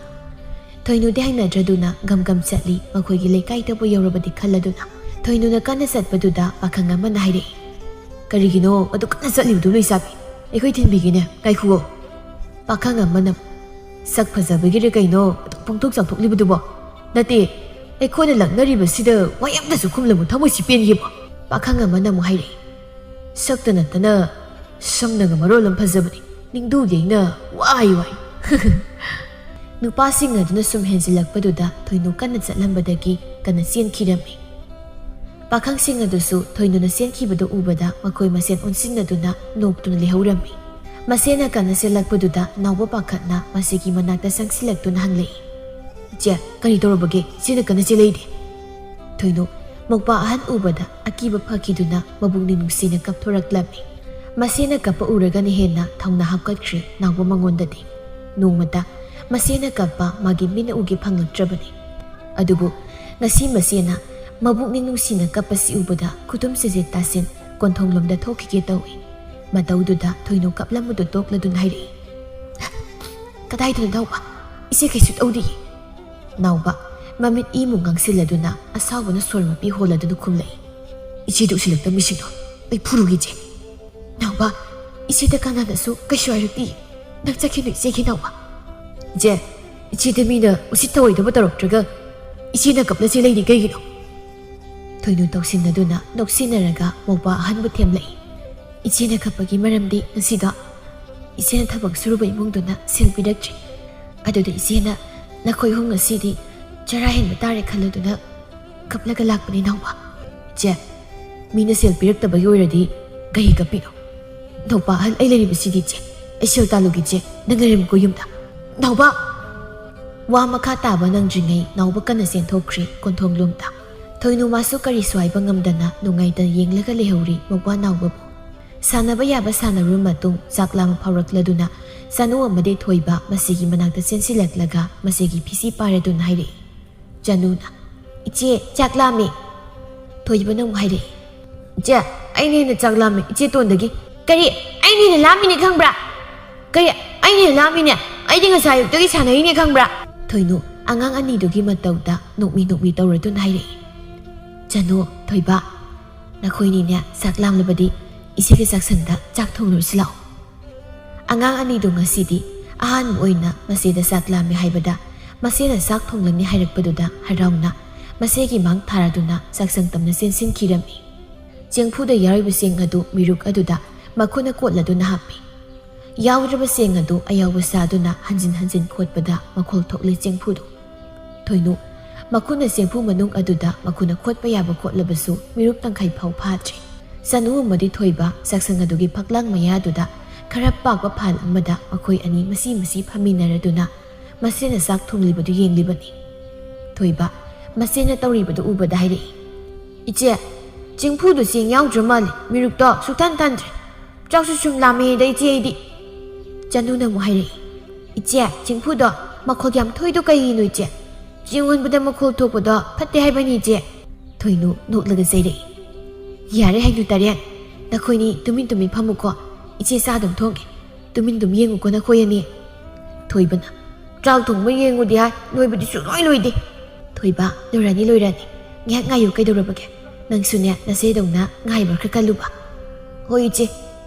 ꯊꯣꯏꯅꯨꯗꯤ ꯍꯩꯅꯗ꯭ꯔꯗꯨꯅ ꯒꯝ ꯒꯝ ꯆꯠꯂꯤ, ꯃꯈꯣꯏꯒꯤ ꯂꯩꯀꯥꯏꯗꯕꯨ ꯌꯧꯔꯕꯗꯤ ꯈꯜꯂꯗꯨꯅ꯫ ꯊꯣꯏꯅꯨꯅ ꯀꯟꯅ ꯆꯠꯄꯗꯨꯗ ꯄꯥꯈꯪ ꯑꯃꯅ ꯍꯥꯏꯔꯛꯏ, "ꯀꯔꯤꯒꯤꯅꯣ ꯑꯗꯨ ꯀꯟꯅ ꯆꯠꯂꯤꯕꯗꯨ ꯂꯩꯁꯥꯕꯤ? ꯑꯩꯈꯣꯏ ꯊꯤꯟꯕꯤꯒꯦꯅꯦ, ꯉꯥꯏꯈꯨꯑꯣ꯫" ꯄꯥꯈꯪ ꯑꯃꯅ, "ꯁꯛ ꯐꯖꯕꯒꯤꯔ ꯀꯩꯅꯣ ꯑꯗꯨꯛ ꯄꯪꯊꯣꯛ ꯆꯥꯎꯊꯣꯛꯂꯤꯕꯗꯨꯕꯣ? ꯅꯠꯇꯦ, ꯑꯩꯈꯣꯏꯅ ꯂꯛꯅꯔꯤꯕꯁꯤꯗ ꯋꯥ ꯑꯝꯇꯁꯨ ꯈꯨꯝꯂꯝꯃꯨ, ꯊꯃꯣꯏꯁꯤ ꯄꯦꯟꯈꯤꯕ꯫" ꯄꯥꯈꯪ ꯑꯃꯅ ꯑꯃꯨꯛ ꯍꯥꯏꯔꯛꯏ, "ꯁꯛꯇ ꯅꯠꯇꯅ ꯁꯝꯅꯒ ꯃꯔꯣꯜ ꯑꯃ ꯐꯖꯕꯅꯤ, ꯅꯤꯡꯗꯨ ꯌꯩꯅ ꯋꯥꯏ ꯋꯥꯏ꯫" ꯅꯨꯄꯥꯁꯤꯡ ꯑꯗꯨꯅ ꯁꯨꯝ ꯍꯦꯟꯖꯤꯜꯂꯛꯄꯗꯨꯗ ꯊꯣꯏꯅꯨ ꯀꯟꯅ ꯆꯠꯂꯝꯕꯗꯒꯤ ꯀꯟꯅ ꯆꯦꯟꯈꯤꯔꯝꯃꯤ꯫ ꯄꯥꯈꯪꯁꯤꯡ ꯑꯗꯨꯁꯨ ꯊꯣꯏꯅꯨꯅ ꯆꯦꯟꯈꯤꯕꯗꯨ ꯎꯕꯗ ꯃꯈꯣꯏ ꯃꯁꯦꯟ ꯑꯣꯟꯁꯤꯟꯅꯗꯨꯅ ꯅꯣꯛꯇꯨꯅ ꯂꯩꯍꯧꯔꯝꯃꯤ꯫ ꯃꯁꯦꯅ ꯀꯟꯅ ꯆꯦꯜꯂꯛꯄꯗꯨꯗ ꯅꯥꯎꯕ ꯄꯥꯈꯠꯅ ꯃꯁꯤꯒꯤ ꯃꯅꯥꯛꯇ ꯆꯪꯁꯤꯜꯂꯛꯇꯨꯅ ꯍꯪꯂꯛꯏ, "ꯏꯆꯦ, ꯀꯔꯤ ꯇꯧꯔꯕꯒꯦ? ꯏꯆꯦꯅ ꯀꯟꯅ ꯆꯦꯜꯂꯛꯏꯗꯤ?" ꯊꯣꯏꯅꯨ, ꯃꯧꯄꯥ ꯑꯍꯟ ꯎꯕꯗ ꯑꯀꯤꯕ ꯐꯈꯤꯗꯨꯅ ꯃꯕꯨꯛꯅꯤꯡ ꯅꯨꯡꯁꯤꯅ ꯀꯞꯊꯣꯔꯛꯂꯝꯃꯤ꯫ ꯃꯁꯦꯅ ꯀꯞꯄ ꯎꯔꯒꯅ ꯍꯦꯟꯅ ꯊꯧꯅꯥ ꯍꯥꯞꯀꯠꯈ꯭ꯔꯦ ꯅꯥꯎꯕ ꯃꯉꯣꯟꯗꯗꯤ꯫ ꯅꯣꯡꯃꯇ ꯃꯁꯦꯅ ꯀꯞꯄ ꯃꯥꯒꯤ ꯃꯤꯠꯅ ꯎꯒꯦ ꯐꯪꯂꯛꯇ꯭ꯔꯕꯅꯤ꯫ ꯑꯗꯨꯕꯨ ꯉꯁꯤ ꯃꯁꯦꯅ ꯃꯕꯨꯛꯅꯤꯡ ꯅꯨꯡꯁꯤꯅ ꯀꯞꯄꯁꯤ ꯎꯕꯗ ꯈꯨꯇꯨꯝ ꯆꯤꯖꯦꯠ ꯇꯥꯁꯤꯟ ꯀꯣꯟꯊꯣꯡꯂꯣꯝꯗ ꯊꯣꯛꯈꯤꯒꯦ ꯇꯧꯏ꯫ ꯃꯇꯧꯗꯨꯗ ꯊꯣꯏꯅꯨ ꯀꯞꯂꯝꯕꯗꯨ ꯇꯣꯛꯂꯗꯨꯅ ꯍꯥꯏꯔꯛꯏ, "ꯀꯗꯥꯏꯗꯅꯣ ꯅꯥꯎꯕ? ꯏꯆꯦ ꯀꯩꯁꯨ ꯇꯧꯗꯤꯌꯦ꯫" ꯅꯥꯎꯕ ꯃꯃꯤꯠ ꯏꯃꯨ ꯉꯥꯡꯁꯤꯜꯂꯗꯨꯅ ꯑꯁꯥꯎꯕꯅ ꯁꯣꯔ ꯃꯄꯤ ꯍꯣꯜꯂꯗꯨꯅ ꯈꯨꯝꯂꯛꯏ, "ꯏꯆꯦꯗ ꯎꯁꯤꯜꯂꯛꯇꯕ ꯃꯤꯁꯤꯡꯗꯣ ꯑꯩ ꯐꯨꯔꯨꯒꯦ ꯏꯆꯦ꯫ ꯅꯥꯎꯕ, ꯏꯆꯦꯗ ꯀꯅꯥꯅꯁꯨ ꯀꯩꯁꯨ ꯍꯥꯏꯔꯛꯇꯤꯌꯦ꯫ ꯅꯪ ꯆꯠꯈꯤꯅꯨ ꯏꯆꯦꯒꯤ ꯅꯥꯎꯕ꯫" "ꯏꯆꯦ, ꯏꯆꯦꯗ ꯃꯤꯅ ꯎꯁꯤꯠ ꯊꯑꯣꯏꯗꯕ ꯇꯧꯔꯛꯇ꯭ꯔꯒ ꯏꯆꯦꯅ ꯀꯞꯅ ꯆꯦꯜꯂꯛꯏꯗꯤ ꯀꯩꯒꯤꯅꯣ?" ꯊꯣꯏꯅꯨ ꯇꯧꯁꯤꯟꯅꯗꯨꯅ ꯅꯣꯛꯁꯤꯟꯅꯔꯒ ꯃꯧꯄꯥ ꯑꯍꯟꯕꯨ ꯊꯦꯝꯂꯛꯏ꯫ "ꯏꯆꯦꯅ ꯀꯞꯄꯒꯤ ꯃꯔꯝꯗꯤ ꯉꯁꯤꯗꯣ ꯏꯆꯦꯅ ꯊꯕꯛ ꯁꯨꯔꯨꯕ ꯏꯃꯨꯡꯗꯨꯅ ꯁꯦꯜ ꯄꯤꯔꯛꯇ꯭ꯔꯤ꯫ ꯑꯗꯨꯗ ꯏꯆꯦꯅ ꯅꯈꯣꯏ ꯑꯍꯨꯝ ꯉꯁꯤꯗꯤ ꯆꯔꯥ ꯍꯦꯟꯕ ꯇꯥꯔꯦ ꯈꯜꯂꯗꯨꯅ ꯀꯞꯂꯒ ꯂꯥꯛꯄꯅꯤ ꯅꯥꯎꯕ꯫" "ꯏꯆꯦ, ꯃꯤꯅ ꯁꯦꯜ ꯄꯤꯔꯛꯇꯕꯒꯤ ꯑꯣꯏꯔꯗꯤ ꯀꯩꯒꯤ ꯀꯞꯄꯤꯅꯣ? ꯅꯧꯄꯥ ꯑꯍꯜ ꯑꯩ ꯂꯩꯔꯤꯕꯁꯤꯗꯤ ꯏꯆꯦ꯫ ꯑꯩ ꯁꯦꯜ ꯇꯥꯜꯂꯨꯒꯦ ꯏꯆꯦ, ꯅꯪ ꯂꯩꯔꯝꯃꯨꯀꯣ ꯌꯨꯝꯗ꯫" "ꯅꯥꯎꯕ!" ꯋꯥ ꯃꯈꯥ ꯇꯥꯕ ꯅꯪꯗ꯭ꯔꯤꯉꯩ ꯅꯥꯎꯕ ꯀꯟꯅ ꯆꯦꯟꯊꯣꯛꯈ꯭ꯔꯤ ꯀꯣꯟꯊꯣꯡꯂꯣꯝꯗ꯫ ꯊꯣꯏꯅꯨ ꯃꯥꯁꯨ ꯀꯔꯤꯁꯨ ꯍꯥꯏꯕ ꯉꯝꯗꯅ ꯅꯨꯡꯉꯥꯏꯇꯅ ꯌꯦꯡꯂꯒ ꯂꯩꯍꯧꯔꯤ ꯃꯧꯄ꯭ꯋꯥ ꯅꯥꯎꯕꯕꯨ꯫ ꯁꯥꯟꯅꯕ ꯌꯥꯕ ꯁꯥꯟꯅꯔꯨꯔ ꯃꯇꯨꯡ ꯆꯥꯛ ꯂꯥꯝꯕ ꯐꯥꯎꯔꯛꯂꯗꯨꯅ ꯆꯅꯨ ꯑꯃꯗꯤ ꯊꯣꯏꯕ ꯃꯁꯤꯒꯤ ꯃꯅꯥꯛꯇ ꯆꯦꯟꯁꯤꯜꯂꯛꯂꯒ ꯃꯁꯤꯒꯤ ꯐꯤꯁꯤ ꯄꯥꯏꯔꯗꯨꯅ ꯍꯥꯏꯔꯛꯏ꯫ ꯆꯅꯨꯅ, "ꯏꯆꯦ, ꯆꯥꯛ ꯂꯥꯝꯃꯦ꯫" ꯊꯣꯏꯕꯅ ꯑꯃꯨꯛ ꯍꯥꯏꯔꯛꯏ, "ꯏꯆꯦ, ꯑꯩꯅ ꯍꯦꯟꯅ ꯆꯥꯛ ꯂꯥꯝꯃꯦ ꯏꯆꯦ ꯇꯣꯟꯗꯒꯤ꯫" "ꯀꯔꯤ? ꯑꯩꯅ ꯍꯦꯟꯅ ꯂꯥꯝꯃꯤꯅꯦ ꯈꯪꯕ꯭ꯔꯥ?" "ꯀꯔꯤ? ꯑꯩꯅ ꯍꯦꯟꯅ ꯂꯥꯝꯃꯤꯅꯦ? ꯑꯩꯗꯤ ꯉꯁꯥꯏ ꯑꯌꯨꯛꯇꯒꯤ ꯁꯥꯟꯅꯔꯤꯅꯦ ꯈꯪꯕ꯭ꯔꯥ?" ꯊꯣꯏꯅꯨ ꯑꯉꯥꯡ ꯑꯅꯤꯗꯨꯒꯤ ꯃꯇꯧꯗ ꯅꯣꯛꯃꯤ ꯅꯣꯛꯃꯤ ꯇꯧꯔꯗꯨꯅ ꯍꯥꯏꯔꯛꯏ꯫ "ꯆꯅꯨ, ꯊꯣꯏꯕ, ꯅꯈꯣꯏꯅꯤꯅꯦ ꯆꯥꯛ ꯂꯥꯝꯂꯕꯗꯤ ꯏꯆꯦꯒꯤ ꯆꯥꯛꯁꯪꯗ ꯆꯥꯛ ꯊꯣꯡꯂꯨꯔꯁꯤ ꯂꯥꯛꯑꯣ꯫" ꯑꯉꯥꯡ ꯑꯅꯤꯗꯨ ꯉꯁꯤꯗꯤ ꯑꯍꯥꯟꯕ ꯑꯣꯏꯅ ꯃꯆꯦꯗ ꯆꯥꯛ ꯂꯥꯝꯃꯤ ꯍꯥꯏꯕꯗ ꯃꯆꯦꯅ ꯆꯥꯛ ꯊꯣꯡꯂꯅꯤ ꯍꯥꯏꯔꯛꯄꯗꯨꯗ ꯍꯔꯥꯎꯅ ꯃꯆꯦꯒꯤ ꯃꯥꯡ ꯊꯥꯔꯗꯨꯅ ꯆꯥꯛꯁꯪ ꯇꯝꯅ ꯆꯦꯟꯁꯤꯟꯈꯤꯔꯝꯃꯤ꯫ ꯆꯦꯡꯐꯨꯗ ꯌꯥꯎꯔꯤꯕ ꯆꯦꯡ ꯑꯗꯨ ꯃꯤꯔꯨꯛ ꯑꯗꯨꯗ ꯃꯈꯨꯠꯅ ꯀꯣꯠꯂꯗꯨꯅ ꯍꯥꯞꯄꯤ꯫ ꯌꯥꯎꯗ꯭ꯔꯕ ꯆꯦꯡ ꯑꯗꯨ ꯑꯌꯥꯎꯕ ꯆꯥꯗꯨꯅ ꯍꯟꯖꯤꯟ ꯍꯟꯖꯤꯟ ꯈꯣꯠꯄꯗ ꯃꯈꯣꯜ ꯊꯣꯛꯂꯦ ꯆꯦꯡꯐꯨꯗꯨ꯫ ꯊꯣꯏꯅꯨ ꯃꯈꯨꯠꯅ ꯆꯦꯡꯐꯨ ꯃꯅꯨꯡ ꯑꯗꯨꯗ ꯃꯈꯨꯠꯅ ꯈꯣꯠꯄ ꯌꯥꯕ ꯈꯣꯠꯂꯕꯁꯨ ꯃꯤꯔꯨꯞ ꯇꯪꯈꯥꯏ ꯐꯥꯎ ꯐꯥꯗ꯭ꯔꯤ꯫ ꯆꯅꯨ ꯑꯃꯗꯤ ꯊꯣꯏꯕ ꯆꯥꯛꯁꯪ ꯑꯗꯨꯒꯤ ꯐꯛꯂꯥꯡ ꯃꯌꯥꯗꯨꯗ ꯈꯔ ꯄꯥꯛꯄ ꯐꯥꯟ ꯑꯃꯗ ꯃꯈꯣꯏ ꯑꯅꯤ ꯃꯁꯤ ꯃꯁꯤ ꯐꯝꯃꯤꯟꯅꯔꯗꯨꯅ ꯃꯁꯦꯟꯅ ꯆꯥꯛ ꯊꯣꯡꯂꯤꯕꯗꯨ ꯌꯦꯡꯂꯤꯕꯅꯤ꯫ ꯊꯣꯏꯕ ꯃꯁꯦꯟꯅ ꯇꯧꯔꯤꯕꯗꯨ ꯎꯕꯗ ꯍꯥꯏꯔꯛꯏ, "ꯏꯆꯦ, ꯆꯦꯡꯐꯨꯗꯨ ꯆꯦꯡ ꯌꯥꯎꯗ꯭ꯔ ꯃꯥꯜꯂꯦ, ꯃꯤꯔꯨꯛꯇꯣ ꯁꯨꯛꯊꯟ ꯊꯟꯗ꯭ꯔꯦ꯫ ꯆꯥꯛꯁꯨ ꯁꯨꯝ ꯂꯥꯝꯃꯦꯗ ꯏꯆꯦ ꯑꯩꯗꯤ꯫" ꯆꯅꯨꯅ ꯑꯃꯨꯛ ꯍꯥꯏꯔꯛꯏ, "ꯏꯆꯦ, ꯆꯦꯡꯐꯨꯗꯣ ꯃꯈꯣꯜ ꯌꯥꯝ ꯊꯣꯛꯏꯗꯣ ꯀꯩꯒꯤꯅꯣ ꯏꯆꯦ? ꯆꯦꯡ ꯑꯣꯟꯕꯗ ꯃꯈꯣꯜ ꯊꯣꯛꯄꯗꯣ ꯐꯠꯇꯦ ꯍꯥꯏꯕꯅꯤ ꯏꯆꯦ꯫" ꯊꯣꯏꯅꯨ ꯅꯣꯛꯂꯒ ꯆꯩꯔꯛꯏ, "ꯌꯥꯔꯦ ꯍꯩꯅꯨ ꯇꯔꯦꯠ, ꯅꯈꯣꯏꯅꯤ ꯇꯨꯃꯤꯟ ꯇꯨꯃꯤꯟ ꯐꯝꯃꯨꯀꯣ, ꯏꯆꯦ ꯆꯥ ꯑꯗꯨꯝ ꯊꯣꯡꯒꯦ꯫ ꯇꯨꯃꯤꯟ ꯑꯗꯨꯝ ꯌꯦꯡꯉꯨꯀꯣ ꯅꯈꯣꯏ ꯑꯅꯤ꯫" ꯊꯣꯏꯕꯅ, "ꯆꯥꯛ ꯊꯣꯡꯕ ꯌꯦꯡꯉꯨꯗꯤ ꯍꯥꯏ, ꯂꯣꯏꯕꯗꯤ ꯁꯨꯡꯂꯣꯏ ꯂꯣꯏꯗꯦ꯫" ꯊꯣꯏꯕ, "ꯂꯣꯏꯔꯅꯤ ꯂꯣꯏꯔꯅꯤ, ꯉꯥꯏꯍꯥꯛ ꯉꯥꯏꯌꯨ, ꯀꯩꯗꯧꯔꯕꯒꯦ? ꯅꯪꯁꯨꯅꯦ ꯅꯆꯦꯗꯧꯅ ꯉꯥꯏꯕ ꯈꯔ ꯀꯜꯂꯨꯕ꯫" "ꯍꯣꯏ ꯏꯆꯦ꯫"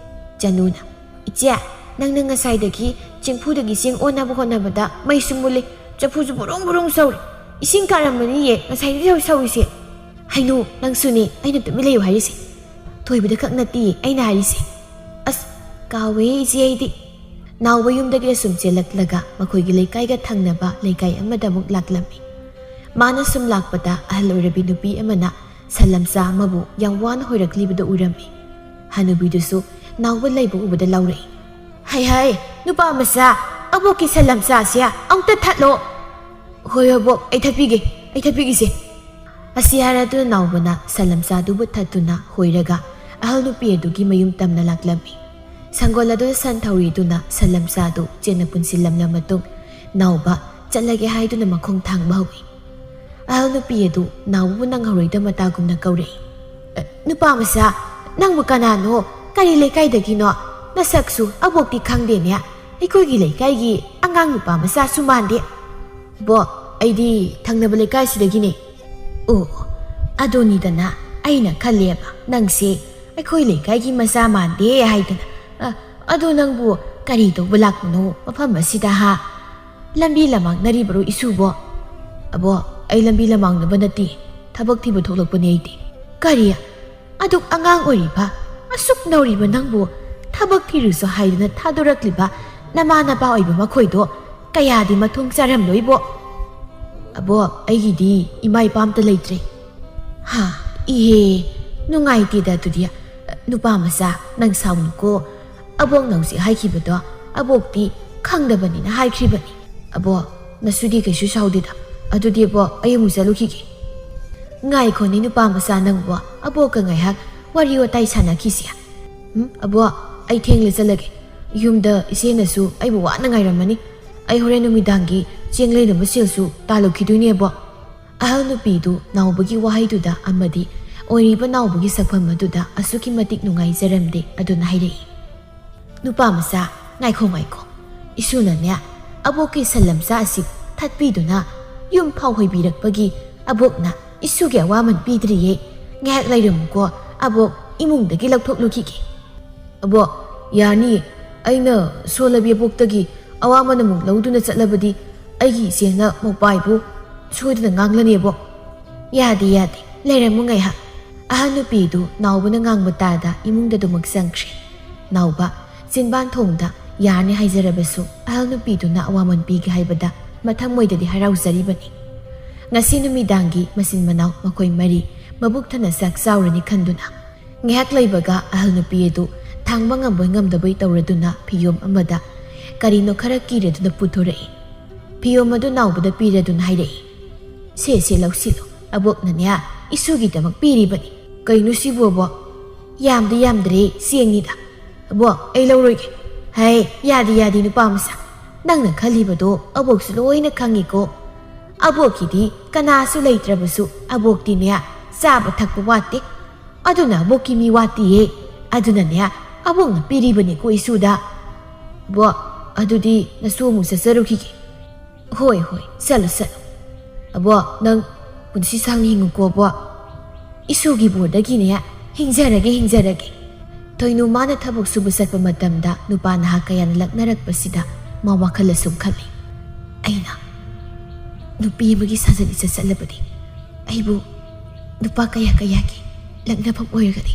ꯆꯅꯨꯅ, "ꯏꯆꯦ, ꯅꯪꯅ ꯉꯁꯥꯏꯗꯒꯤ ꯆꯦꯡꯐꯨꯗꯒꯤ ꯆꯦꯡ ꯑꯣꯟꯅꯕ ꯍꯣꯠꯅꯕꯗ ꯃꯩꯁꯨ ꯃꯨꯠꯂꯤ, ꯆꯐꯨꯁꯨ ꯕꯨꯔꯨꯡ ꯕꯨꯔꯨꯡ ꯁꯧꯔꯤ꯫ ꯏꯁꯤꯡ ꯀꯥꯔꯝꯃꯅꯤꯌꯦ ꯉꯁꯥꯏꯗꯒꯤ ꯁꯧꯔꯤꯁꯦ꯫" "ꯍꯩꯅꯨ, ꯅꯪꯁꯨꯅꯦ ꯑꯩꯅ ꯇꯨꯃꯤꯟ ꯂꯩꯌꯨ ꯍꯥꯏꯔꯤꯁꯦ꯫ ꯊꯣꯏꯕꯗ ꯈꯛ ꯅꯠꯇꯦ ꯑꯩꯅ ꯍꯥꯏꯔꯤꯁꯦ꯫" "ꯑꯁ, ꯀꯥꯎꯋꯦ ꯏꯆꯦ ꯑꯩꯗꯤ꯫" ꯅꯥꯎꯕ ꯌꯨꯝꯗꯒꯤ ꯑꯁꯨꯝ ꯆꯦꯜꯂꯛꯂꯒ ꯃꯈꯣꯏꯒꯤ ꯂꯩꯀꯥꯏꯒ ꯊꯪꯅꯕ ꯂꯩꯀꯥꯏ ꯑꯃꯗ ꯑꯃꯨꯛ ꯂꯥꯛꯂꯝꯃꯤ꯫ ꯃꯥꯅ ꯁꯨꯝ ꯂꯥꯛꯄꯗ ꯑꯍꯜ ꯑꯣꯏꯔꯕꯤ ꯅꯨꯄꯤ ꯑꯃꯅ ꯁꯟ ꯂꯝꯆꯥ ꯑꯃꯕꯨ ꯌꯥꯝ ꯋꯥꯅ ꯍꯣꯏꯔꯛꯂꯤꯕꯗꯨ ꯎꯔꯝꯃꯤ꯫ ꯍꯅꯨꯕꯤꯗꯨꯁꯨ ꯅꯥꯎꯕ ꯂꯩꯕ ꯎꯕꯗ ꯂꯥꯎꯔꯛꯏ, "ꯍꯩ ꯍꯩ, ꯅꯨꯄꯥ ꯃꯆꯥ, ꯑꯕꯣꯛꯀꯤ ꯁꯟ ꯂꯝꯆꯥꯁꯦ ꯑꯃꯨꯛꯇ ꯊꯠꯂꯣ꯫" "ꯍꯣꯏ ꯑꯕꯣꯛ, ꯑꯩ ꯊꯠꯄꯤꯒꯦ, ꯑꯩ ꯊꯠꯄꯤꯒꯦꯁꯦ꯫" ꯑꯁꯤ ꯍꯥꯏꯔꯗꯨꯅ ꯅꯥꯎꯕꯅ ꯁꯟ ꯂꯝꯆꯥꯗꯨꯕꯨ ꯊꯠꯇꯨꯅ ꯍꯣꯏꯔꯒ ꯑꯍꯜ ꯅꯨꯄꯤ ꯑꯗꯨꯒꯤ ꯃꯌꯨꯝ ꯇꯝꯅ ꯂꯥꯛꯂꯝꯃꯤ꯫ ꯁꯪꯒꯣꯜ ꯑꯗꯨꯗ ꯁꯟ ꯊꯧꯔꯤꯗꯨꯅ ꯁꯟ ꯂꯝꯆꯥꯗꯨ ꯆꯦꯠꯅ ꯄꯨꯟꯁꯤꯜꯂꯝꯂ ꯃꯇꯨꯡ ꯅꯥꯎꯕ ꯆꯠꯂꯒꯦ ꯍꯥꯏꯗꯨꯅ ꯃꯈꯣꯡ ꯊꯥꯡꯕ ꯍꯧꯏ꯫ ꯑꯍꯜ ꯅꯨꯄꯤ ꯑꯗꯨ ꯅꯥꯎꯕꯕꯨ ꯅꯪꯍꯧꯔꯣꯏꯗ ꯃꯇꯥꯒꯨꯝꯅ ꯀꯧꯔꯛꯏ, "ꯑ, ꯅꯨꯄꯥ ꯃꯆꯥ, ꯅꯪꯕꯨ ꯀꯅꯥꯅꯣ? ꯀꯔꯤ ꯂꯩꯀꯥꯏꯗꯒꯤꯅꯣ? ꯅꯁꯛꯁꯨ ꯑꯕꯣꯛꯇꯤ ꯈꯪꯗꯦꯅꯦ꯫ ꯑꯩꯈꯣꯏꯒꯤ ꯂꯩꯀꯥꯏꯒꯤ ꯑꯉꯥꯡ ꯅꯨꯄꯥ ꯃꯆꯥꯁꯨ ꯃꯥꯟꯗꯦ꯫" "ꯕꯣ, ꯑꯩꯗꯤ ꯊꯪꯅꯕ ꯂꯩꯀꯥꯏꯁꯤꯗꯒꯤꯅꯦ꯫" "ꯑꯣ, ꯑꯗꯨꯅꯤꯗꯅ ꯑꯩꯅ ꯈꯜꯂꯦꯕ, ꯅꯪꯁꯦ ꯑꯩꯈꯣꯏ ꯂꯩꯀꯥꯏꯒꯤ ꯃꯆꯥ ꯃꯥꯟꯗꯦ ꯍꯥꯏꯗꯅ꯫ ꯑ, ꯑꯗꯣ ꯅꯪꯕꯨ ꯀꯔꯤ ꯇꯧꯕ ꯂꯥꯛꯄꯅꯣ ꯃꯐꯝ ꯑꯁꯤꯗ ꯍꯥ? ꯂꯝꯕꯤ ꯂꯃꯥꯡꯅꯔꯤꯕꯔꯣ ꯏꯁꯨꯕꯣ?" "ꯑꯕꯣ, ꯑꯩ ꯂꯝꯕꯤ ꯂꯃꯥꯡꯅꯕ ꯅꯠꯇꯦ, ꯊꯕꯛ ꯊꯤꯕ ꯊꯣꯛꯂꯛꯄꯅꯦ ꯑꯩꯗꯤ꯫" "ꯀꯔꯤ? ꯑꯗꯨꯛ ꯑꯉꯥꯡ ꯑꯣꯏꯔꯤꯕ, ꯑꯁꯨꯛ ꯅꯧꯔꯤꯕ ꯅꯪꯕꯨ ꯊꯕꯛ ꯊꯤꯔꯨꯁꯨ ꯍꯥꯏꯗꯅ ꯊꯥꯗꯣꯔꯛꯂꯤꯕ ꯅꯃꯥ ꯅꯄꯥ ꯑꯣꯏꯕ ꯃꯈꯣꯏꯗꯣ ꯀꯌꯥꯗꯤ ꯃꯊꯣꯡ ꯆꯥꯔꯝꯂꯣꯏꯕꯣ?" "ꯑꯕꯣ, ꯑꯩꯒꯤꯗꯤ ꯏꯃꯥ ꯏꯄꯥ ꯑꯝꯇ ꯂꯩꯇ꯭ꯔꯦ꯫" "ꯍꯥ, ꯏꯍꯦ, ꯅꯨꯡꯉꯥꯏꯇꯦꯗ ꯑꯗꯨꯗꯤ꯫ ꯅꯨꯄꯥ ꯃꯆꯥ, ꯅꯪ ꯁꯥꯎꯅꯨꯀꯣ꯫ ꯑꯕꯣꯛꯅ ꯍꯧꯖꯤꯛ ꯍꯥꯏꯈꯤꯕꯗꯣ ꯑꯕꯣꯛꯇꯤ ꯈꯪꯗꯕꯅꯤꯅ ꯍꯥꯏꯈ꯭ꯔꯤꯕꯅꯤ꯫ "ꯑꯕꯣꯛ, ꯅꯁꯨꯗꯤ ꯀꯩꯁꯨ ꯁꯥꯎꯗꯦꯗ꯫ ꯑꯗꯨꯗꯤ ꯑꯕꯣꯛ, ꯑꯩ ꯑꯃꯨꯛ ꯆꯠꯂꯨꯈꯤꯒꯦ꯫" "ꯉꯥꯏꯈꯣꯅꯦ ꯅꯨꯄꯥ ꯃꯆꯥ, ꯅꯪꯕꯣ ꯑꯕꯣꯛꯀ ꯉꯥꯏꯍꯥꯛ ꯋꯥꯔꯤ ꯋꯥꯇꯥꯏ ꯁꯥꯟꯅꯈꯤꯁꯤ꯫" "ꯎꯝ, ꯑꯕꯣꯛ, ꯑꯩ ꯊꯦꯡꯂꯦ, ꯆꯠꯂꯒꯦ꯫ ꯌꯨꯝꯗ ꯏꯆꯦꯅꯁꯨ ꯑꯩꯕꯨ ꯋꯥꯅ ꯉꯥꯏꯔꯝꯃꯅꯤ꯫ ꯑꯩ ꯍꯣꯔꯦꯟ ꯅꯨꯃꯤꯗꯥꯡꯒꯤ ꯆꯦꯡ ꯂꯩꯅꯕ ꯁꯦꯜꯁꯨ ꯇꯥꯜꯂꯨꯈꯤꯗꯣꯏꯅꯦ ꯑꯕꯣꯛ꯫" ꯑꯍꯜ ꯅꯨꯄꯤꯗꯨ ꯅꯥꯎꯕꯒꯤ ꯋꯥꯍꯩꯗꯨꯗ ꯑꯃꯗꯤ ꯑꯣꯏꯔꯤꯕ ꯅꯥꯎꯕꯒꯤ ꯁꯛꯐꯝ ꯑꯗꯨꯗ ꯑꯁꯨꯛꯀꯤ ꯃꯇꯤꯛ ꯅꯨꯡꯉꯥꯏꯖꯔꯝꯗꯦ꯫ ꯑꯗꯨꯅ ꯍꯥꯏꯔꯛꯏ, "ꯅꯨꯄꯥ ꯃꯆꯥ, ꯉꯥꯏꯈꯣ, ꯉꯥꯏꯈꯣ꯫ ꯏꯁꯨꯅꯅꯦ, ꯑꯕꯣꯛꯀꯤ ꯁꯟ ꯂꯝꯆꯥ ꯑꯁꯤ ꯊꯠꯄꯤꯗꯨꯅ ꯌꯨꯝ ꯐꯥꯎ ꯍꯣꯏꯕꯤꯔꯛꯄꯒꯤ ꯑꯕꯣꯛꯅ ꯏꯁꯨꯒꯤ ꯑꯋꯥꯃꯟ ꯄꯤꯗ꯭ꯔꯤꯌꯦ꯫ ꯉꯥꯏꯍꯥꯛ ꯂꯩꯔꯝꯃꯨꯀꯣ, ꯑꯕꯣꯛ ꯏꯃꯨꯡꯗꯒꯤ ꯂꯧꯊꯣꯛꯂꯨꯈꯤꯒꯦ꯫" "ꯑꯕꯣꯛ, ꯌꯥꯅꯤꯌꯦ꯫ ꯑꯩꯅ ꯁꯣꯜꯂꯕꯤ ꯑꯕꯣꯛꯇꯒꯤ ꯑꯋꯥꯃꯟ ꯑꯃꯨꯛ ꯂꯧꯗꯨꯅ ꯆꯠꯂꯕꯗꯤ ꯑꯩꯒꯤ ꯏꯆꯦꯅ ꯃꯧꯄꯥꯏꯕꯨ ꯁꯣꯏꯗꯅ ꯉꯥꯡꯂꯅꯤ ꯑꯕꯣꯛ꯫" "ꯌꯥꯗꯦ, ꯌꯥꯗꯦ꯫ ꯂꯩꯔꯝꯃꯨ ꯉꯥꯏꯍꯥꯛ꯫" ꯑꯍꯜ ꯅꯨꯄꯤꯗꯨ ꯅꯥꯎꯕꯅ ꯉꯥꯡꯕ ꯇꯥꯗ ꯏꯃꯨꯡꯗ ꯑꯗꯨꯃꯛ ꯆꯪꯈ꯭ꯔꯦ꯫ ꯅꯥꯎꯕ ꯆꯤꯟꯕꯥꯟ ꯊꯣꯡꯗ ꯌꯥꯔꯅꯤ ꯍꯥꯏꯖꯔꯕꯁꯨ ꯑꯍꯜ ꯅꯨꯄꯤꯗꯨꯅ ꯑꯋꯥꯃꯟ ꯄꯤꯒꯦ ꯍꯥꯏꯕꯗ ꯃꯊꯃꯣꯏꯗꯗꯤ ꯍꯔꯥꯎꯖꯔꯤꯕꯅꯤ꯫ ꯉꯁꯤ ꯅꯨꯃꯤꯗꯥꯡꯒꯤ ꯃꯆꯤꯟ ꯃꯅꯥꯎ ꯃꯈꯣꯏ ꯃꯔꯤ ꯃꯕꯨꯛ ꯊꯟꯅ ꯆꯥꯛ ꯆꯥꯎꯔꯅꯤ ꯈꯟꯗꯨꯅ ꯉꯥꯏꯍꯥꯛ ꯂꯩꯕꯒ ꯑꯍꯜ ꯅꯨꯄꯤ ꯑꯗꯨ ꯊꯥꯡꯕ ꯉꯝꯕꯣꯏ ꯉꯝꯗꯕꯣꯏ ꯇꯧꯔꯗꯨꯅ ꯐꯤꯌꯣꯝ ꯑꯃꯗ ꯀꯔꯤꯅꯣ ꯈꯔ ꯀꯤꯔꯗꯨꯅ ꯄꯨꯊꯣꯔꯛꯏ꯫ ꯐꯤꯌꯣꯝ ꯑꯗꯨ ꯅꯥꯎꯕꯗ ꯄꯤꯔꯗꯨꯅ ꯍꯥꯏꯔꯛꯏ, "ꯁꯦ, ꯁꯦ, ꯂꯧꯁꯤꯜꯂꯨ꯫ ꯑꯕꯣꯛꯅꯅꯦ, ꯏꯁꯨꯒꯤꯗꯃꯛ ꯄꯤꯔꯤꯕꯅꯤ꯫" "ꯀꯩꯅꯣ ꯁꯤꯕꯨ ꯑꯕꯣꯛ? ꯌꯥꯝꯗꯤ ꯌꯥꯝꯗ꯭ꯔꯦ, ꯆꯦꯡꯅꯤꯗ꯫" "ꯑꯕꯣꯛ, ꯑꯩ ꯂꯧꯔꯣꯏꯒꯦ꯫" "ꯍꯩ, ꯌꯥꯗꯦ, ꯌꯥꯗꯦ, ꯅꯨꯄꯥ ꯃꯆꯥ꯫ ꯅꯪꯅ ꯈꯜꯂꯤꯕꯗꯣ ꯑꯕꯣꯛꯁꯨ ꯂꯣꯏꯅ ꯈꯪꯉꯤꯀꯣ꯫ ꯑꯕꯣꯛꯀꯤꯗꯤ ꯀꯅꯥꯁꯨ ꯂꯩꯇ꯭ꯔꯕꯁꯨ ꯑꯕꯣꯛꯇꯤꯅꯦ, ꯆꯥꯕ ꯊꯛꯄ ꯋꯥꯠꯇꯦ꯫ ꯑꯗꯨꯅ ꯑꯕꯣꯛꯀꯤ ꯃꯤ ꯋꯥꯠꯇꯤꯌꯦ꯫ ꯑꯗꯨꯅꯅꯦ, ꯑꯕꯣꯛꯅ ꯄꯤꯔꯤꯕꯅꯤꯀꯣ ꯏꯁꯨꯗ꯫" "ꯕꯣꯛ, ꯑꯗꯨꯗꯤ ꯅꯁꯨ ꯑꯃꯨꯛ ꯆꯠꯆꯔꯨꯈꯤꯒꯦ꯫" "ꯍꯣꯏ, ꯍꯣꯏ, ꯆꯠꯂꯨ, ꯆꯠꯂꯨ꯫ ꯑꯕꯣꯛ, ꯅꯪ ꯄꯨꯟꯁꯤ ꯁꯥꯡꯅ ꯍꯤꯡꯉꯨꯀꯣ, ꯕꯣꯛ꯫" "ꯏꯁꯨꯒꯤ ꯕꯣꯔꯗꯒꯤꯅꯦ, ꯍꯤꯡꯖꯔꯒꯦ, ꯍꯤꯡꯖꯔꯒꯦ꯫" ꯊꯣꯏꯅꯨ ꯃꯥꯅ ꯊꯕꯛ ꯁꯨꯕ ꯆꯠꯄ ꯃꯇꯝꯗ ꯅꯨꯄꯥ ꯅꯍꯥ ꯀꯌꯥꯅ ꯂꯛꯅꯔꯛꯄꯁꯤꯗ ꯃꯥ ꯋꯥꯈꯜ ꯑꯁꯨꯝ ꯈꯜꯂꯤ, "ꯑꯩꯅ ꯅꯨꯄꯤ ꯑꯃꯒꯤ ꯁꯥꯖꯟ ꯏꯆꯠ ꯆꯠꯂꯕꯗꯤ ꯑꯩꯕꯨ ꯅꯨꯄꯥ ꯀꯌꯥ ꯀꯌꯥꯒꯤ ꯂꯛꯅꯐꯝ ꯑꯣꯏꯔꯒꯅꯤ꯫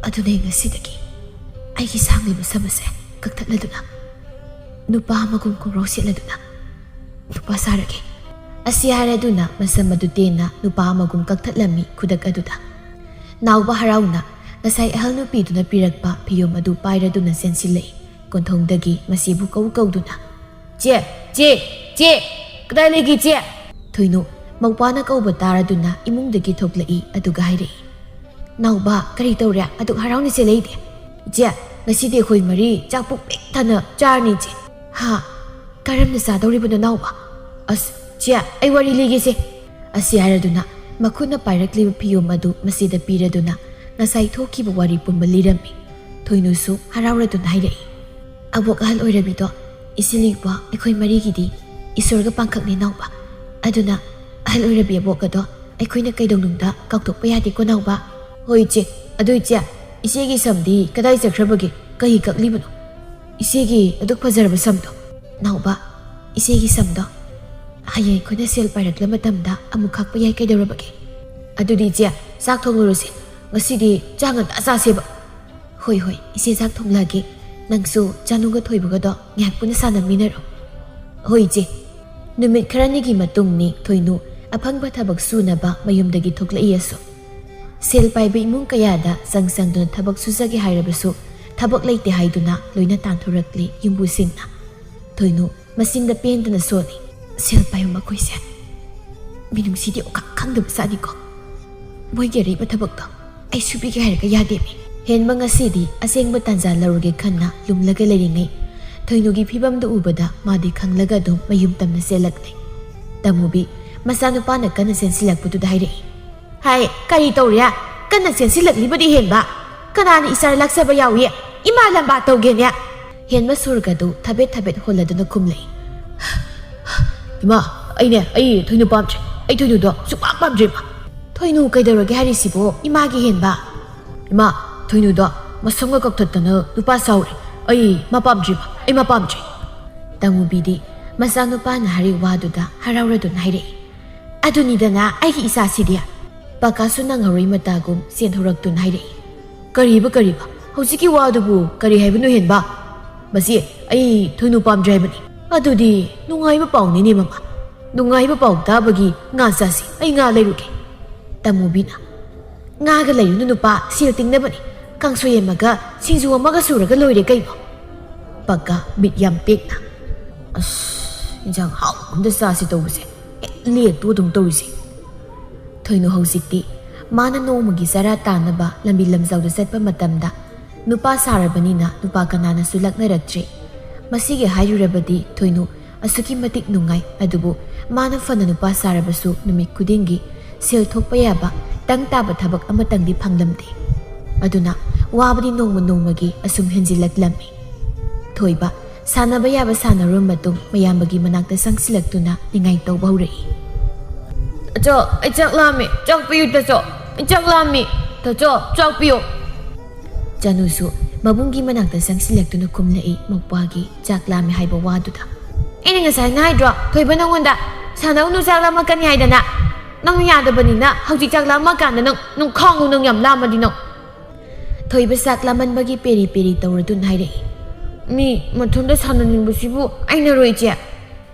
ꯑꯗꯨꯅ ꯑꯩ ꯉꯁꯤꯗꯒꯤ ꯑꯩꯒꯤ ꯁꯥꯡꯂꯤꯕ ꯁꯝ ꯑꯁꯦ ꯀꯛꯊꯠꯂꯗꯨꯅ ꯅꯨꯄꯥ ꯑꯃꯒꯨꯝ ꯈꯣꯡꯒ꯭ꯔꯥꯎ ꯁꯦꯠꯂꯗꯨꯅ ꯅꯨꯄꯥ ꯁꯥꯔꯒꯦ꯫" ꯑꯁꯤ ꯍꯥꯏꯔꯗꯨꯅ ꯃꯁꯝ ꯑꯗꯨ ꯇꯦꯟꯅ ꯅꯨꯄꯥ ꯑꯃꯒꯨꯝ ꯀꯛꯊꯠꯂꯝꯃꯤ ꯈꯨꯗꯛ ꯑꯗꯨꯗ꯫ ꯅꯥꯎꯕ ꯍꯔꯥꯎꯅ ꯉꯁꯥꯏ ꯑꯍꯜ ꯅꯨꯄꯤꯗꯨꯅ ꯄꯤꯔꯛꯄ ꯐꯤꯌꯣꯝ ꯑꯗꯨ ꯄꯥꯏꯔꯗꯨꯅ ꯆꯦꯟꯁꯤꯜꯂꯛꯏ꯫ ꯀꯣꯟꯊꯣꯡꯗꯒꯤ ꯃꯁꯤꯕꯨ ꯀꯧ ꯀꯧꯗꯨꯅ, "ꯆꯦ, ꯆꯦ, ꯆꯦ, ꯀꯗꯥꯏ ꯂꯩꯒꯦ ꯆꯦ?" ꯊꯣꯏꯅꯨ ꯃꯧꯄꯥꯅ ꯀꯧꯕ ꯇꯥꯔꯗꯨꯅ ꯏꯃꯨꯡꯗꯒꯤ ꯊꯣꯛꯂꯛꯏ, ꯑꯗꯨꯒ ꯍꯥꯏꯔꯛꯏ, "ꯅꯥꯎꯕ, ꯀꯔꯤ ꯇꯧꯔꯦ? ꯑꯗꯨꯛ ꯍꯔꯥꯎꯅ ꯆꯦꯜꯂꯛꯏꯗꯤ?" "ꯏꯆꯦ, ꯉꯁꯤꯗꯤ ꯑꯩꯈꯣꯏ ꯃꯔꯤ ꯆꯥꯛ ꯄꯨꯛ ꯄꯤꯛ ꯊꯟꯅ ꯆꯥꯔꯅꯤ ꯏꯆꯦ." "ꯍꯥ? ꯀꯔꯝꯅ ꯆꯥꯗꯧꯔꯤꯕꯅꯣ ꯅꯥꯎꯕ?" "ꯑꯁ, ꯆꯦ, ꯑꯩ ꯋꯥꯔꯤ ꯂꯤꯒꯦꯁꯦ꯫" ꯑꯁꯤ ꯍꯥꯏꯔꯗꯨꯅ ꯃꯈꯨꯠꯅ ꯄꯥꯏꯔꯛꯂꯤꯕ ꯐꯤꯌꯣꯝ ꯑꯗꯨ ꯃꯁꯤꯗ ꯄꯤꯔꯗꯨꯅ ꯉꯁꯥꯏ ꯊꯣꯛꯈꯤꯕ ꯋꯥꯔꯤ ꯄꯨꯝꯕ ꯂꯤꯔꯝꯃꯤ꯫ ꯊꯣꯏꯅꯨꯁꯨ ꯍꯔꯥꯎꯔꯗꯨꯅ ꯍꯥꯏꯔꯛꯏ, "ꯑꯕꯣꯛ ꯑꯍꯜ ꯑꯣꯏꯔꯕꯤꯗꯣ, ꯏꯆꯦ ꯂꯤꯛꯄ ꯑꯩꯈꯣꯏ ꯃꯔꯤꯒꯤꯗꯤ ꯏꯁꯣꯔꯒ ꯄꯥꯡꯈꯛꯅꯦ ꯅꯥꯎꯕ꯫ ꯑꯗꯨꯅ ꯑꯍꯜ ꯑꯣꯏꯔꯕꯤ ꯑꯕꯣꯛ ꯑꯗꯣ ꯑꯩꯈꯣꯏꯅ ꯀꯩꯗꯧꯅꯨꯡꯗ ꯀꯥꯎꯊꯣꯛꯄ ꯌꯥꯗꯦꯀꯣ ꯅꯥꯎꯕ?" "ꯍꯣꯏ ꯏꯆꯦ, ꯑꯗꯨ ꯏꯆꯦ, ꯏꯆꯦꯒꯤ ꯁꯝꯗꯤ ꯀꯗꯥꯏ ꯆꯠꯈ꯭ꯔꯕꯒꯦ? ꯀꯩ ꯀꯛꯂꯤꯕꯅꯣ? ꯏꯆꯦꯒꯤ ꯑꯗꯨꯛ ꯐꯖꯔꯕ ꯁꯝꯗꯣ?" "ꯅꯥꯎꯕ, ꯏꯆꯦꯒꯤ ꯁꯝꯗꯣ ꯍꯌꯦꯡ ꯑꯩꯈꯣꯏꯅ ꯁꯦꯜ ꯄꯥꯏꯔꯛꯂ ꯃꯇꯝꯗ ꯑꯃꯨꯛ ꯈꯥꯛꯄ ꯌꯥꯏ, ꯀꯩꯗꯧꯔꯕꯒꯦ?" "ꯑꯗꯨꯗꯤ ꯏꯆꯦ, ꯆꯥꯛ ꯊꯣꯡꯂꯨꯔꯁꯦ, ꯉꯁꯤꯗꯤ ꯆꯥꯛ ꯉꯟꯇꯥ ꯆꯥꯁꯦꯕ꯫" "ꯍꯣꯏ, ꯍꯣꯏ, ꯏꯆꯦ ꯆꯥꯛ ꯊꯣꯡꯂꯛꯑꯒꯦ꯫ ꯅꯪꯁꯨ ꯆꯥꯅꯨꯒ ꯊꯣꯏꯕꯒꯗꯣ ꯉꯥꯏꯍꯥꯛ ꯄꯨꯟꯅ ꯁꯥꯟꯅꯃꯤꯟꯅꯔꯣ꯫" "ꯍꯣꯏ ꯏꯆꯦ꯫" ꯅꯨꯃꯤꯠ ꯈꯔꯅꯤꯒꯤ ꯃꯇꯨꯡꯅꯤ ꯊꯣꯏꯅꯨ ꯑꯐꯪꯕ ꯊꯕꯛ ꯁꯨꯅꯕ ꯃꯌꯨꯝꯗꯒꯤ ꯊꯣꯛꯂꯛꯏ ꯑꯁꯨ꯫ ꯁꯦꯜ ꯄꯥꯏꯕ ꯏꯃꯨꯡ ꯀꯌꯥꯗ ꯆꯪ ꯆꯪꯗꯨꯅ ꯊꯕꯛ ꯁꯨꯖꯒꯦ ꯍꯥꯏꯔꯕꯁꯨ ꯊꯕꯛ ꯂꯩꯇꯦ ꯍꯥꯏꯗꯨꯅ ꯂꯣꯏꯅ ꯇꯥꯟꯊꯣꯔꯛꯂꯤ ꯌꯨꯝꯕꯨꯁꯤꯡꯅ꯫ ꯊꯣꯏꯅꯨ ꯃꯆꯤꯟꯗ ꯄꯦꯟꯗꯅ ꯁꯣꯜꯂꯤ꯫ "ꯁꯦꯜ ꯄꯥꯏꯕ ꯃꯈꯣꯏꯁꯦ ꯃꯤꯅꯨꯡꯁꯤꯗꯤ ꯑꯣꯀꯥ ꯈꯪꯗꯕ ꯖꯥꯠꯅꯤꯀꯣ꯫ ꯃꯣꯏꯒꯤ ꯑꯔꯩꯕ ꯊꯕꯛꯇꯣ ꯑꯩ ꯁꯨꯕꯤꯒꯦ ꯍꯥꯏꯔꯒ ꯌꯥꯗꯦꯅꯦ꯫" ꯍꯦꯟꯕ ꯉꯁꯤꯗꯤ ꯑꯁꯦꯡꯕ ꯇꯥꯟꯖꯥ ꯂꯧꯔꯒꯦ ꯈꯟꯅ ꯂꯨꯝꯂꯒ ꯂꯩꯔꯤꯉꯩ ꯊꯣꯏꯅꯨꯒꯤ ꯐꯤꯕꯝꯗꯨ ꯎꯕꯗ ꯃꯥꯗꯤ ꯈꯪꯂꯒ ꯑꯗꯨꯝ ꯃꯌꯨꯝ ꯇꯝꯅ ꯆꯦꯜꯂꯛꯂꯦ꯫ ꯇꯃꯨꯕꯤ ꯃꯆꯥꯅꯨꯄꯥꯅ ꯀꯟꯅ ꯆꯦꯟꯁꯤꯜꯂꯛꯄꯗꯨꯗ ꯍꯥꯏꯔꯛꯏ, "ꯍꯥꯏ, ꯀꯔꯤ ꯇꯧꯔꯦ? ꯀꯟꯅ ꯆꯦꯟꯁꯤꯜꯂꯛꯂꯤꯕꯗꯤ ꯍꯦꯟꯕ? ꯀꯅꯥꯅ ꯏꯆꯥ ꯂꯥꯛꯆꯕ ꯌꯥꯎꯏ? ꯏꯃꯥ ꯂꯝꯕꯥ ꯇꯧꯒꯦꯅꯦ?" ꯍꯦꯟꯕ ꯁꯣꯔꯒꯗꯨ ꯊꯕꯦꯠ ꯊꯕꯦꯠ ꯍꯣꯜꯂꯗꯨꯅ ꯈꯨꯝꯂꯛꯏ, "ꯏꯃꯥ, ꯑꯩꯅꯦ, ꯑꯩ ꯊꯣꯏꯅꯨ ꯄꯥꯝꯗ꯭ꯔꯦ꯫ ꯑꯩ ꯊꯣꯏꯅꯨꯗꯣ ꯁꯨꯛꯄꯥꯝ ꯄꯥꯝꯗ꯭ꯔꯦ, ꯏꯃꯥ꯫" "ꯊꯣꯏꯅꯨ ꯀꯩꯗꯧꯔꯒꯦ ꯍꯥꯏꯔꯤꯁꯤꯕꯣ, ꯏꯃꯥꯒꯤ ꯍꯦꯟꯕ?" "ꯏꯃꯥ, ꯊꯣꯏꯅꯨꯗꯣ ꯃꯁꯝꯒ ꯀꯛꯊꯠꯇꯅ ꯅꯨꯄꯥ ꯁꯥꯎꯔꯦ꯫ ꯑꯩ ꯃꯥ ꯄꯥꯝꯗ꯭ꯔꯦ, ꯏꯃꯥ, ꯑꯩ ꯃꯥ ꯄꯥꯝꯗ꯭ꯔꯦ꯫" ꯇꯃꯨꯕꯤꯗꯤ ꯃꯆꯥꯅꯨꯄꯥꯅ ꯍꯥꯏꯔꯤꯕ ꯋꯥꯗꯨꯗ ꯍꯔꯥꯎꯔꯗꯨꯅ ꯍꯥꯏꯔꯛꯏ, "ꯑꯗꯨꯅꯤꯗꯅ ꯑꯩꯒꯤ ꯏꯆꯥꯁꯤꯗꯤ꯫" ꯄꯥꯀꯥꯁꯨ ꯅꯪꯍꯧꯔꯣꯏ ꯃꯇꯥꯒꯨꯝ ꯆꯦꯟꯊꯣꯔꯛꯇꯨꯅ ꯍꯥꯏꯔꯛꯏ, "ꯀꯔꯤꯕ, ꯀꯔꯤꯕ? ꯍꯧꯖꯤꯛꯀꯤ ꯋꯥꯗꯨꯕꯨ ꯀꯔꯤ ꯍꯥꯏꯕꯅꯣ ꯍꯦꯟꯕ? ꯃꯁꯤ ꯑꯩ ꯊꯣꯏꯅꯨ ꯄꯥꯝꯗ꯭ꯔꯦ ꯍꯥꯏꯕꯅꯤ꯫" "ꯑꯗꯨꯗꯤ ꯅꯨꯡꯉꯥꯏꯕ ꯄꯥꯎꯅꯤꯅꯦ ꯃꯃꯥ꯫ ꯅꯨꯡꯉꯥꯏꯕ ꯄꯥꯎ ꯇꯥꯕꯒꯤ ꯉꯥ ꯆꯥꯁꯤ, ꯑꯩ ꯉꯥ ꯂꯩꯔꯨꯒꯦ꯫" ꯇꯃꯨꯕꯤꯅ, "ꯉꯥꯒ ꯂꯩꯔꯨꯅꯨ ꯅꯨꯄꯥ, ꯁꯦꯜ ꯇꯤꯡꯅꯕꯅꯤ꯫ ꯀꯥꯡꯁꯣꯏ ꯑꯃꯒ ꯁꯤꯡꯖꯨ ꯑꯃꯒ ꯁꯨꯔꯒ ꯂꯣꯏꯔꯦ ꯀꯩꯅꯣ?" ꯄꯛꯀ ꯕꯤꯠ ꯌꯥꯝ ꯇꯦꯛꯅ, "ꯑꯁ, ꯏꯟꯖꯥꯡ ꯍꯥꯎꯕ ꯑꯝꯗ ꯆꯥꯁꯤ ꯇꯧꯕꯁꯦ ꯍꯦꯛ ꯂꯦꯛꯇꯣ ꯑꯗꯨꯝ ꯇꯧꯔꯤꯁꯦ꯫" ꯊꯣꯏꯅꯨ ꯍꯧꯖꯤꯛꯇꯤ ꯃꯥꯅ ꯅꯣꯡꯃꯒꯤ ꯆꯔꯥ ꯇꯥꯟꯅꯕ ꯂꯝꯕꯤ ꯂꯝꯖꯥꯎꯗ ꯆꯠꯄ ꯃꯇꯝꯗ ꯅꯨꯄꯥ ꯁꯥꯔꯕꯅꯤꯅ ꯅꯨꯄꯥ ꯀꯅꯥꯅꯁꯨ ꯂꯛꯅꯔꯛꯇ꯭ꯔꯦ꯫ ꯃꯁꯤꯒꯤ ꯍꯥꯏꯔꯨꯔꯕꯗꯤ ꯊꯣꯏꯅꯨ ꯑꯁꯨꯛꯀꯤ ꯃꯇꯤꯛ ꯅꯨꯡꯉꯥꯏ꯫ ꯑꯗꯨꯕꯨ ꯃꯥꯅ ꯐꯅ ꯅꯨꯄꯥ ꯁꯥꯔꯕꯁꯨ ꯅꯨꯃꯤꯠ ꯈꯨꯗꯤꯡꯒꯤ ꯁꯦꯜ ꯊꯣꯛꯄ ꯌꯥꯕ ꯇꯪ ꯇꯥꯕ ꯊꯕꯛ ꯑꯃꯇꯪꯗꯤ ꯐꯪꯂꯝꯗꯦ꯫ ꯑꯗꯨꯅ ꯋꯥꯕꯗꯤ ꯅꯣꯡꯃ ꯅꯣꯡꯃꯒꯤ ꯑꯁꯨꯝ ꯍꯦꯟꯖꯤꯜꯂꯛꯂꯝꯃꯤ꯫ ꯊꯣꯏꯕ ꯁꯥꯟꯅꯕ ꯌꯥꯕ ꯁꯥꯟꯅꯔꯨꯔ ꯃꯇꯨꯡ ꯃꯌꯥꯝꯕꯒꯤ ꯃꯅꯥꯛꯇ ꯆꯪꯁꯤꯜꯂꯛꯇꯨꯅ ꯅꯤꯡꯉꯥꯏ ꯇꯧꯕ ꯍꯧꯔꯛꯏ꯫ "ꯇꯥꯆꯧ, ꯑꯩ ꯆꯥꯛ ꯂꯥꯝꯃꯦ, ꯆꯥꯛ ꯄꯤꯌꯨ ꯇꯥꯆꯧ, ꯑꯩ ꯆꯥꯛ ꯂꯥꯝꯃꯤ, ꯇꯥꯆꯧ, ꯆꯥꯛ ꯄꯤꯌꯨ꯫" ꯆꯅꯨꯁꯨ ꯃꯕꯨꯡꯒꯤ ꯃꯅꯥꯛꯇ ꯆꯪꯁꯤꯜꯂꯛꯇꯨꯅ ꯈꯨꯝꯂꯛꯏ ꯃꯧꯄ꯭ꯋꯥꯒꯤ ꯆꯥꯛ ꯂꯥꯝꯃꯦ ꯍꯥꯏꯕ ꯋꯥꯗꯨꯗ꯫ "ꯑꯩꯅ ꯉꯁꯥꯏꯅ ꯍꯥꯏꯗ꯭ꯔꯣ ꯊꯣꯏꯕ ꯅꯪꯉꯣꯟꯗ ꯁꯥꯟꯅꯧꯅꯨ ꯆꯥꯛ ꯂꯥꯝꯃꯛꯀꯅꯤ ꯍꯥꯏꯗꯅ? ꯅꯪꯅ ꯌꯥꯗꯕꯅꯤꯅ ꯍꯧꯖꯤꯛ ꯆꯥꯛ ꯂꯥꯝꯃꯛꯀꯥꯟꯗ ꯅꯪ, ꯅꯪ ꯈꯥꯡꯉꯨ, ꯅꯪ ꯌꯥꯝ ꯂꯥꯝꯃꯗꯤ ꯅꯪ꯫" ꯊꯣꯏꯕ ꯆꯥꯛ ꯂꯥꯝꯃꯟꯕꯒꯤ ꯄꯦꯔꯤ ꯄꯦꯔꯤ ꯇꯧꯔꯗꯨꯅ ꯍꯥꯏꯔꯛꯏ꯫ "ꯃꯤ ꯃꯊꯟꯇ ꯁꯥꯟꯅꯅꯤꯡꯕꯁꯤꯕꯨ ꯑꯩꯅꯔꯣ ꯏꯆꯦ?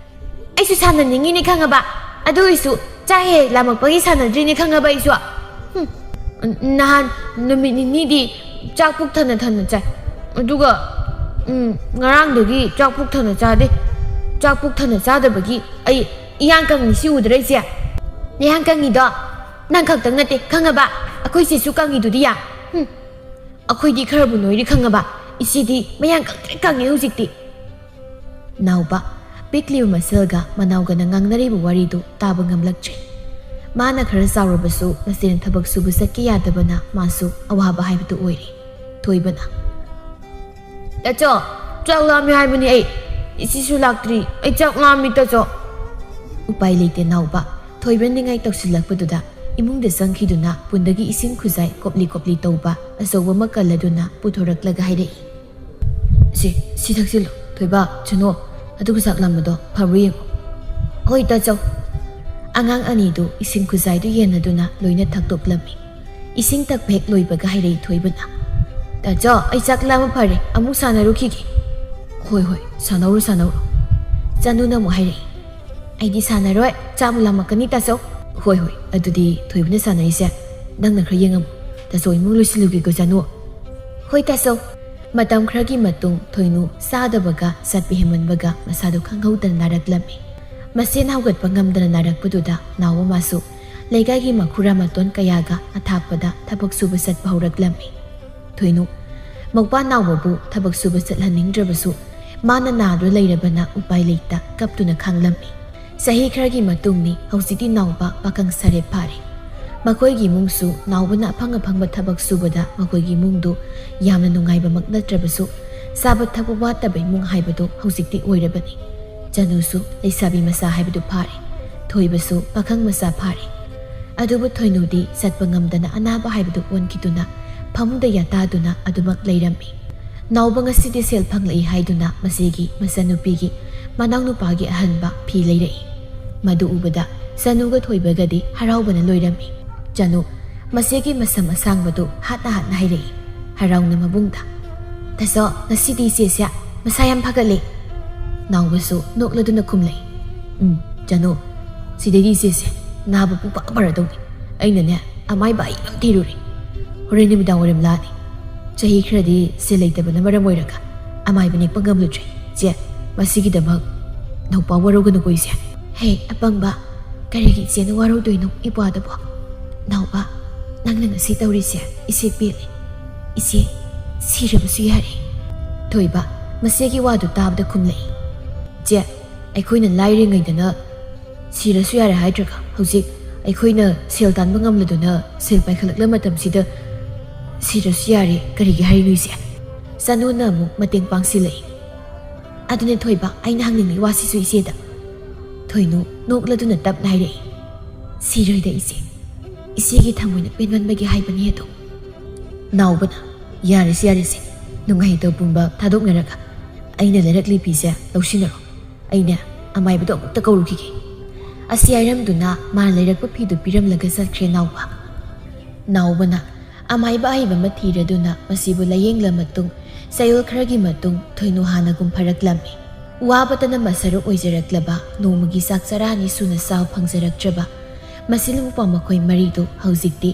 ꯑꯩꯁꯨ ꯁꯥꯟꯅꯅꯤꯡꯉꯤꯅꯦ ꯈꯪꯉꯕ? ꯑꯗꯨ ꯑꯣꯏꯁꯨ ꯆꯥꯛ ꯍꯦꯛ ꯂꯥꯝꯃꯛꯄꯒꯤ ꯁꯥꯟꯅꯗ꯭ꯔꯤꯅꯦ ꯈꯪꯉꯕ ꯑꯩꯁꯨ꯫ ꯍꯨꯝ, ꯅꯍꯥꯟ ꯅꯨꯃꯤꯠ ꯅꯤꯅꯤꯗꯤ ꯆꯥꯛ ꯄꯨꯛ ꯊꯟꯅ ꯊꯟꯅ ꯆꯥꯏ꯫ ꯑꯗꯨꯒ, ꯎꯝ, ꯉꯔꯥꯡꯗꯒꯤ ꯆꯥꯛ ꯄꯨꯛ ꯊꯟꯅ ꯆꯥꯗꯦ꯫ ꯆꯥꯛ ꯄꯨꯛ ꯊꯟꯅ ꯆꯥꯗꯕꯒꯤ ꯑꯩ ꯏꯌꯥꯡ ꯀꯪꯉꯤ ꯁꯤ ꯎꯗ꯭ꯔꯥ ꯏꯆꯦ? ꯅꯌꯥꯡ ꯀꯪꯉꯤꯗꯣ ꯅꯪ ꯈꯛꯇꯪ ꯅꯠꯇꯦ ꯈꯪꯉꯕ? ꯑꯩꯈꯣꯏ ꯆꯦꯁꯨ ꯀꯪꯉꯤꯗꯨꯗꯤ ꯌꯥ꯫ ꯍꯨꯝ, ꯑꯩꯈꯣꯏꯗꯤ ꯈꯔꯕꯨ ꯅꯣꯏꯔꯤ ꯈꯪꯉꯕ? ꯏꯆꯦꯗꯤ ꯃꯌꯥꯡ ꯀꯪꯇ꯭ꯔꯤꯛ ꯀꯪꯉꯦ ꯍꯧꯖꯤꯛꯇꯤ꯫" ꯅꯥꯎꯕ ꯄꯤꯛꯂꯤꯕ ꯃꯁꯦꯜꯒ ꯃꯅꯥꯎꯒꯅ ꯉꯥꯡꯅꯔꯤꯕ ꯋꯥꯔꯤꯗꯨ ꯇꯥꯕ ꯉꯝꯂꯛꯇ꯭ꯔꯦ꯫ ꯃꯥꯅ ꯈꯔ ꯆꯥꯎꯔꯕꯁꯨ ꯃꯆꯦꯅ ꯊꯕꯛ ꯁꯨꯕ ꯆꯠꯀꯦ ꯌꯥꯗꯕꯅ ꯃꯥꯁꯨ ꯑꯋꯥꯕ ꯍꯥꯏꯕꯗꯨ ꯑꯣꯏꯔꯦ꯫ ꯊꯣꯏꯕꯅ, "ꯇꯥꯆꯧ, ꯆꯥꯛ ꯂꯥꯝꯃꯤ ꯍꯥꯏꯕꯅꯤ ꯑꯩ꯫ ꯏꯆꯦꯁꯨ ꯂꯥꯛꯇ꯭ꯔꯤ꯫ ꯑꯩ ꯆꯥꯛ ꯂꯥꯝꯃꯤ ꯇꯥꯆꯧ꯫" ꯎꯄꯥꯏ ꯂꯩꯇꯦ ꯅꯥꯎꯕ꯫ ꯊꯣꯏꯕ ꯅꯤꯡꯉꯥꯏ ꯇꯧꯁꯤꯜꯂꯛꯄꯗꯨꯗ ꯏꯃꯨꯡꯗ ꯆꯪꯈꯤꯗꯨꯅ ꯄꯨꯟꯗꯒꯤ ꯏꯁꯤꯡ ꯈꯨꯖꯥꯏ ꯀꯣꯞꯂꯤ ꯀꯣꯞꯂꯤ ꯇꯧꯕ ꯑꯆꯧꯕ ꯑꯃ ꯀꯜꯂꯗꯨꯅ ꯄꯨꯊꯣꯔꯛꯂꯒ ꯍꯥꯏꯔꯛꯏ꯫ "ꯁꯤ, ꯁꯤ ꯊꯛꯆꯤꯜꯂꯨ꯫ ꯊꯣꯏꯕ, ꯆꯅꯨ, ꯑꯗꯨꯒ ꯆꯥꯛ ꯂꯥꯝꯕꯗꯣ ꯐꯕ꯭ꯔꯥ ꯌꯦꯡꯉꯨ꯫" "ꯍꯣꯏ, ꯇꯥꯆꯧ꯫" ꯑꯉꯥꯡ ꯑꯅꯤꯗꯨ ꯏꯁꯤꯡ ꯈꯨꯖꯥꯏꯗꯨ ꯌꯦꯟꯅꯗꯨꯅ ꯂꯣꯏꯅ ꯊꯛꯇꯣꯛꯂꯝꯃꯤ꯫ ꯏꯁꯤꯡ ꯊꯛꯄ ꯍꯦꯛ ꯂꯣꯏꯕꯒ ꯍꯥꯏꯔꯛꯏ ꯊꯣꯏꯕꯅ, "ꯇꯥꯆꯧ, ꯑꯩ ꯆꯥꯛ ꯂꯥꯝꯕ ꯐꯔꯦ, ꯑꯃꯨꯛ ꯁꯥꯟꯅꯔꯨꯈꯤꯒꯦ꯫" "ꯍꯣꯏ, ꯍꯣꯏ, ꯁꯥꯟꯅꯧꯔꯣ, ꯁꯥꯟꯅꯧꯔꯣ꯫" ꯆꯅꯨꯅ ꯑꯃꯨꯛ ꯍꯥꯏꯔꯛꯏ, "ꯑꯩꯗꯤ ꯁꯥꯟꯅꯔꯣꯏ, ꯆꯥꯕ ꯂꯥꯝꯃꯛꯀꯅꯤ ꯇꯥꯆꯧ꯫" "ꯍꯣꯏ, ꯍꯣꯏ, ꯑꯗꯨꯗꯤ ꯊꯣꯏꯕꯅ ꯁꯥꯟꯅꯔꯤꯁꯦ "ꯅꯪꯅ ꯈꯔ ꯌꯦꯡꯉꯝꯃꯨ, ꯇꯥꯆꯧ, ꯏꯃꯨꯡ ꯂꯣꯏꯁꯤꯜꯂꯨꯒꯦꯀꯣ ꯆꯅꯨ꯫" "ꯍꯣꯏ ꯇꯥꯆꯧ꯫" ꯃꯇꯝ ꯈꯔꯒꯤ ꯃꯇꯨꯡ ꯊꯣꯏꯅꯨ ꯆꯥꯗꯕꯒ ꯆꯠꯄ ꯍꯦꯟꯃꯟꯕꯒ ꯃꯁꯥꯗꯨ ꯈꯪꯍꯧꯗꯅ ꯅꯥꯔꯛꯂꯝꯃꯤ꯫ ꯃꯁꯦꯟ ꯍꯧꯒꯠꯄ ꯉꯝꯗꯅ ꯅꯥꯔꯛꯄꯗꯨꯗ ꯅꯥꯎꯕ ꯃꯥꯁꯨ ꯂꯩꯀꯥꯏꯒꯤ ꯃꯈꯨꯔꯥ ꯃꯇꯣꯟ ꯀꯌꯥꯒ ꯑꯊꯥꯞꯄꯗ ꯊꯕꯛ ꯁꯨꯕ ꯆꯠꯄ ꯍꯧꯔꯛꯂꯝꯃꯤ꯫ ꯊꯣꯏꯅꯨ ꯃꯧꯄ꯭ꯋꯥ ꯅꯥꯎꯕꯕꯨ ꯊꯕꯛ ꯁꯨꯕ ꯆꯠꯍꯟꯅꯤꯡꯗ꯭ꯔꯕꯁꯨ ꯃꯥꯅ ꯅꯥꯗꯨꯅ ꯂꯩꯔꯕꯅ ꯎꯄꯥꯏ ꯂꯩꯇ ꯀꯞꯇꯨꯅ ꯈꯥꯡꯂꯝꯃꯤ꯫ ꯆꯍꯤ ꯈꯔꯒꯤ ꯃꯇꯨꯡꯅꯤ꯫ ꯍꯧꯖꯤꯛꯇꯤ ꯅꯥꯎꯕ ꯄꯥꯈꯪ ꯁꯥꯔꯦꯞ ꯐꯥꯔꯦ꯫ ꯃꯈꯣꯏꯒꯤ ꯏꯃꯨꯡꯁꯨ ꯅꯥꯎꯕꯅ ꯑꯐꯪ ꯑꯐꯪꯕ ꯊꯕꯛ ꯁꯨꯕꯗ ꯃꯈꯣꯏꯒꯤ ꯏꯃꯨꯡꯗꯨ ꯌꯥꯝꯅ ꯅꯨꯡꯉꯥꯏꯕꯃꯛ ꯅꯠꯇ꯭ꯔꯕꯁꯨ ꯆꯥꯕ ꯊꯛꯄ ꯋꯥꯠꯇꯕ ꯏꯃꯨꯡ ꯍꯥꯏꯕꯗꯨ ꯍꯧꯖꯤꯛꯇꯤ ꯑꯣꯏꯔꯕꯅꯤ꯫ ꯆꯅꯨꯁꯨ ꯂꯩꯁꯥꯕꯤ ꯃꯆꯥ ꯍꯥꯏꯕꯗꯨ ꯐꯥꯔꯦ꯫ ꯊꯣꯏꯕꯁꯨ ꯄꯥꯈꯪ ꯃꯆꯥ ꯐꯥꯔꯦ꯫ ꯑꯗꯨꯕꯨ ꯊꯣꯏꯅꯨꯗꯤ ꯆꯠꯄ ꯉꯝꯗꯅ ꯑꯅꯥꯕ ꯍꯥꯏꯕꯗꯨ ꯑꯣꯟꯈꯤꯗꯨꯅ ꯐꯃꯨꯡꯗ ꯌꯥꯇꯥꯗꯨꯅ ꯑꯗꯨꯃꯛ ꯂꯩꯔꯝꯃꯤ꯫ ꯅꯥꯎꯕ ꯉꯁꯤꯗꯤ ꯁꯦꯜ ꯐꯪꯂꯛꯏ ꯍꯥꯏꯗꯨꯅ ꯃꯆꯦꯒꯤ ꯃꯆꯟꯅꯨꯄꯤꯒꯤ ꯃꯅꯥꯎꯅꯨꯄꯥꯒꯤ ꯑꯍꯟꯕ ꯐꯤ ꯂꯩꯔꯛꯏ꯫ ꯃꯗꯨ ꯎꯕꯗ ꯆꯅꯨꯒ ꯊꯣꯏꯕꯒꯗꯤ ꯍꯔꯥꯎꯕꯅ ꯂꯣꯏꯔꯝꯃꯤ꯫ ꯆꯅꯨ ꯃꯆꯦꯒꯤ ꯃꯁꯝ ꯑꯁꯥꯡꯕꯗꯨ ꯍꯥꯠꯅ ꯍꯥꯠꯅ ꯍꯥꯏꯔꯛꯏ, ꯍꯔꯥꯎꯅ ꯃꯕꯨꯡꯗ, "ꯇꯥꯆꯧ, ꯉꯁꯤꯗꯤ ꯏꯆꯦꯁꯦ ꯃꯁꯥ ꯌꯥꯝ ꯐꯒꯠꯂꯦ꯫" ꯅꯥꯎꯕꯁꯨ ꯅꯣꯛꯂꯗꯨꯅ ꯈꯨꯝꯂꯛꯏ, "ꯎꯝ, ꯆꯅꯨ, ꯁꯤꯗꯒꯤ ꯏꯆꯦꯁꯦ ꯅꯥꯕ ꯄꯨꯡꯐ ꯐꯔꯗꯧꯅꯤ꯫ ꯑꯩꯅꯅꯦ, ꯑꯃꯥꯏꯕ ꯑꯍꯩꯕ ꯑꯃ ꯊꯤꯔꯨꯔꯦ꯫ ꯍꯣꯔꯦꯟ ꯅꯨꯃꯤꯗꯥꯡ ꯋꯥꯏꯔꯝ ꯂꯥꯛꯑꯅꯤ꯫ ꯆꯍꯤ ꯈꯔꯗꯤ ꯁꯦꯜ ꯂꯩꯇꯕꯅ ꯃꯔꯝ ꯑꯣꯏꯔꯒ ꯑꯃꯥꯏꯕ ꯅꯦꯛꯄ ꯉꯝꯂꯨꯗ꯭ꯔꯦ꯫ ꯏꯆꯦ, ꯃꯁꯤꯒꯤꯗꯃꯛ ꯅꯧꯄꯥ ꯋꯥꯔꯧꯒꯅꯨꯀꯣ ꯏꯆꯦ꯫" "ꯍꯦ ꯑꯄꯪꯕ, ꯀꯔꯤꯒꯤ ꯏꯆꯦꯅ ꯋꯥꯔꯧꯗꯣꯏꯅꯣ ꯏꯄ꯭ꯋꯥꯗꯕꯣ? ꯅꯥꯎꯕ, ꯅꯪꯅ ꯉꯁꯤ ꯇꯧꯔꯤꯁꯦ ꯏꯆꯦ ꯄꯦꯜꯂꯦ꯫ ꯏꯆꯦ ꯁꯤꯔꯕꯁꯨ ꯌꯥꯔꯦ꯫" ꯊꯣꯏꯕ ꯃꯆꯦꯒꯤ ꯋꯥꯗꯨ ꯇꯥꯕꯗ ꯈꯨꯝꯂꯛꯏ, "ꯏꯆꯦ, ꯑꯩꯈꯣꯏꯅ ꯂꯥꯏꯔꯤꯉꯩꯗꯅ ꯁꯤꯔꯁꯨ ꯌꯥꯔꯦ ꯍꯥꯏꯗ꯭ꯔꯒ ꯍꯧꯖꯤꯛ ꯑꯩꯈꯣꯏꯅ ꯁꯦꯜ ꯇꯥꯟꯕ ꯉꯝꯂꯗꯨꯅ ꯁꯦꯜ ꯄꯥꯏꯈꯠꯂꯛꯂ ꯃꯇꯝꯁꯤꯗ ꯁꯤꯔꯁꯨ ꯌꯥꯔꯦ ꯀꯔꯤꯒꯤ ꯍꯥꯏꯔꯤꯅꯣ ꯏꯆꯦ?" ꯆꯅꯨꯅ ꯑꯃꯨꯛ ꯃꯇꯦꯡ ꯄꯥꯡꯁꯤꯜꯂꯛꯏ꯫ "ꯑꯗꯨꯅꯦ ꯊꯣꯏꯕ, ꯑꯩꯅ ꯍꯪꯅꯤꯡꯉꯤ ꯋꯥꯁꯤꯁꯨ ꯏꯆꯦꯗ꯫" ꯊꯣꯏꯅꯨ ꯅꯣꯛꯂꯗꯨꯅ ꯇꯞꯅ ꯍꯥꯏꯔꯛꯏ, "ꯁꯤꯔꯣꯏꯗ ꯏꯆꯦ, ꯏꯆꯦꯒꯤ ꯊꯃꯣꯏꯅ ꯄꯦꯟꯃꯟꯕꯒꯤ ꯍꯥꯏꯕꯅꯤ ꯑꯗꯣ꯫" ꯅꯥꯎꯕꯅ, "ꯌꯥꯔꯦꯁꯦ ꯌꯥꯔꯦꯁꯦ, ꯅꯨꯡꯉꯥꯏꯇꯧ ꯄꯨꯝꯕ ꯊꯥꯗꯣꯛꯅꯔꯒ ꯑꯩꯅ ꯂꯩꯔꯛꯂꯤ ꯐꯤꯁꯦ ꯂꯧꯁꯤꯟꯅꯔꯣ꯫ ꯑꯩꯅꯦ ꯑꯃꯥꯏꯕꯗꯣ ꯑꯃꯨꯛꯇ ꯀꯧꯔꯨꯈꯤꯒꯦ꯫" ꯑꯁꯤ ꯍꯥꯏꯔꯝꯗꯨꯅ ꯃꯥꯅ ꯂꯩꯔꯛꯄ ꯐꯤꯗꯨ ꯄꯤꯔꯝꯂꯒ ꯆꯠꯈ꯭ꯔꯦ ꯅꯥꯎꯕ꯫ ꯅꯥꯎꯕꯅ ꯑꯃꯥꯏꯕ ꯑꯍꯩꯕ ꯑꯃ ꯊꯤꯔꯗꯨꯅ ꯃꯁꯤꯕꯨ ꯂꯥꯌꯦꯡꯂ ꯃꯇꯨꯡ ꯆꯌꯣꯜ ꯈꯔꯒꯤ ꯃꯇꯨꯡ ꯊꯣꯏꯅꯨ ꯍꯥꯟꯅꯒꯨꯝ ꯐꯔꯛꯂꯝꯃꯤ꯫ ꯋꯥꯕꯇꯅ ꯃꯁꯔꯨꯛ ꯑꯣꯏꯖꯔꯛꯂꯕ ꯅꯣꯡꯃꯒꯤ ꯆꯥꯛ ꯆꯔꯥ ꯑꯅꯤ ꯁꯨꯅ ꯆꯥꯕ ꯐꯪꯖꯔꯛꯇ꯭ꯔꯕ ꯃꯆꯤꯟ ꯃꯧꯄ꯭ꯋꯥ ꯃꯈꯣꯏ ꯃꯔꯤꯗꯨ ꯍꯧꯖꯤꯛꯇꯤ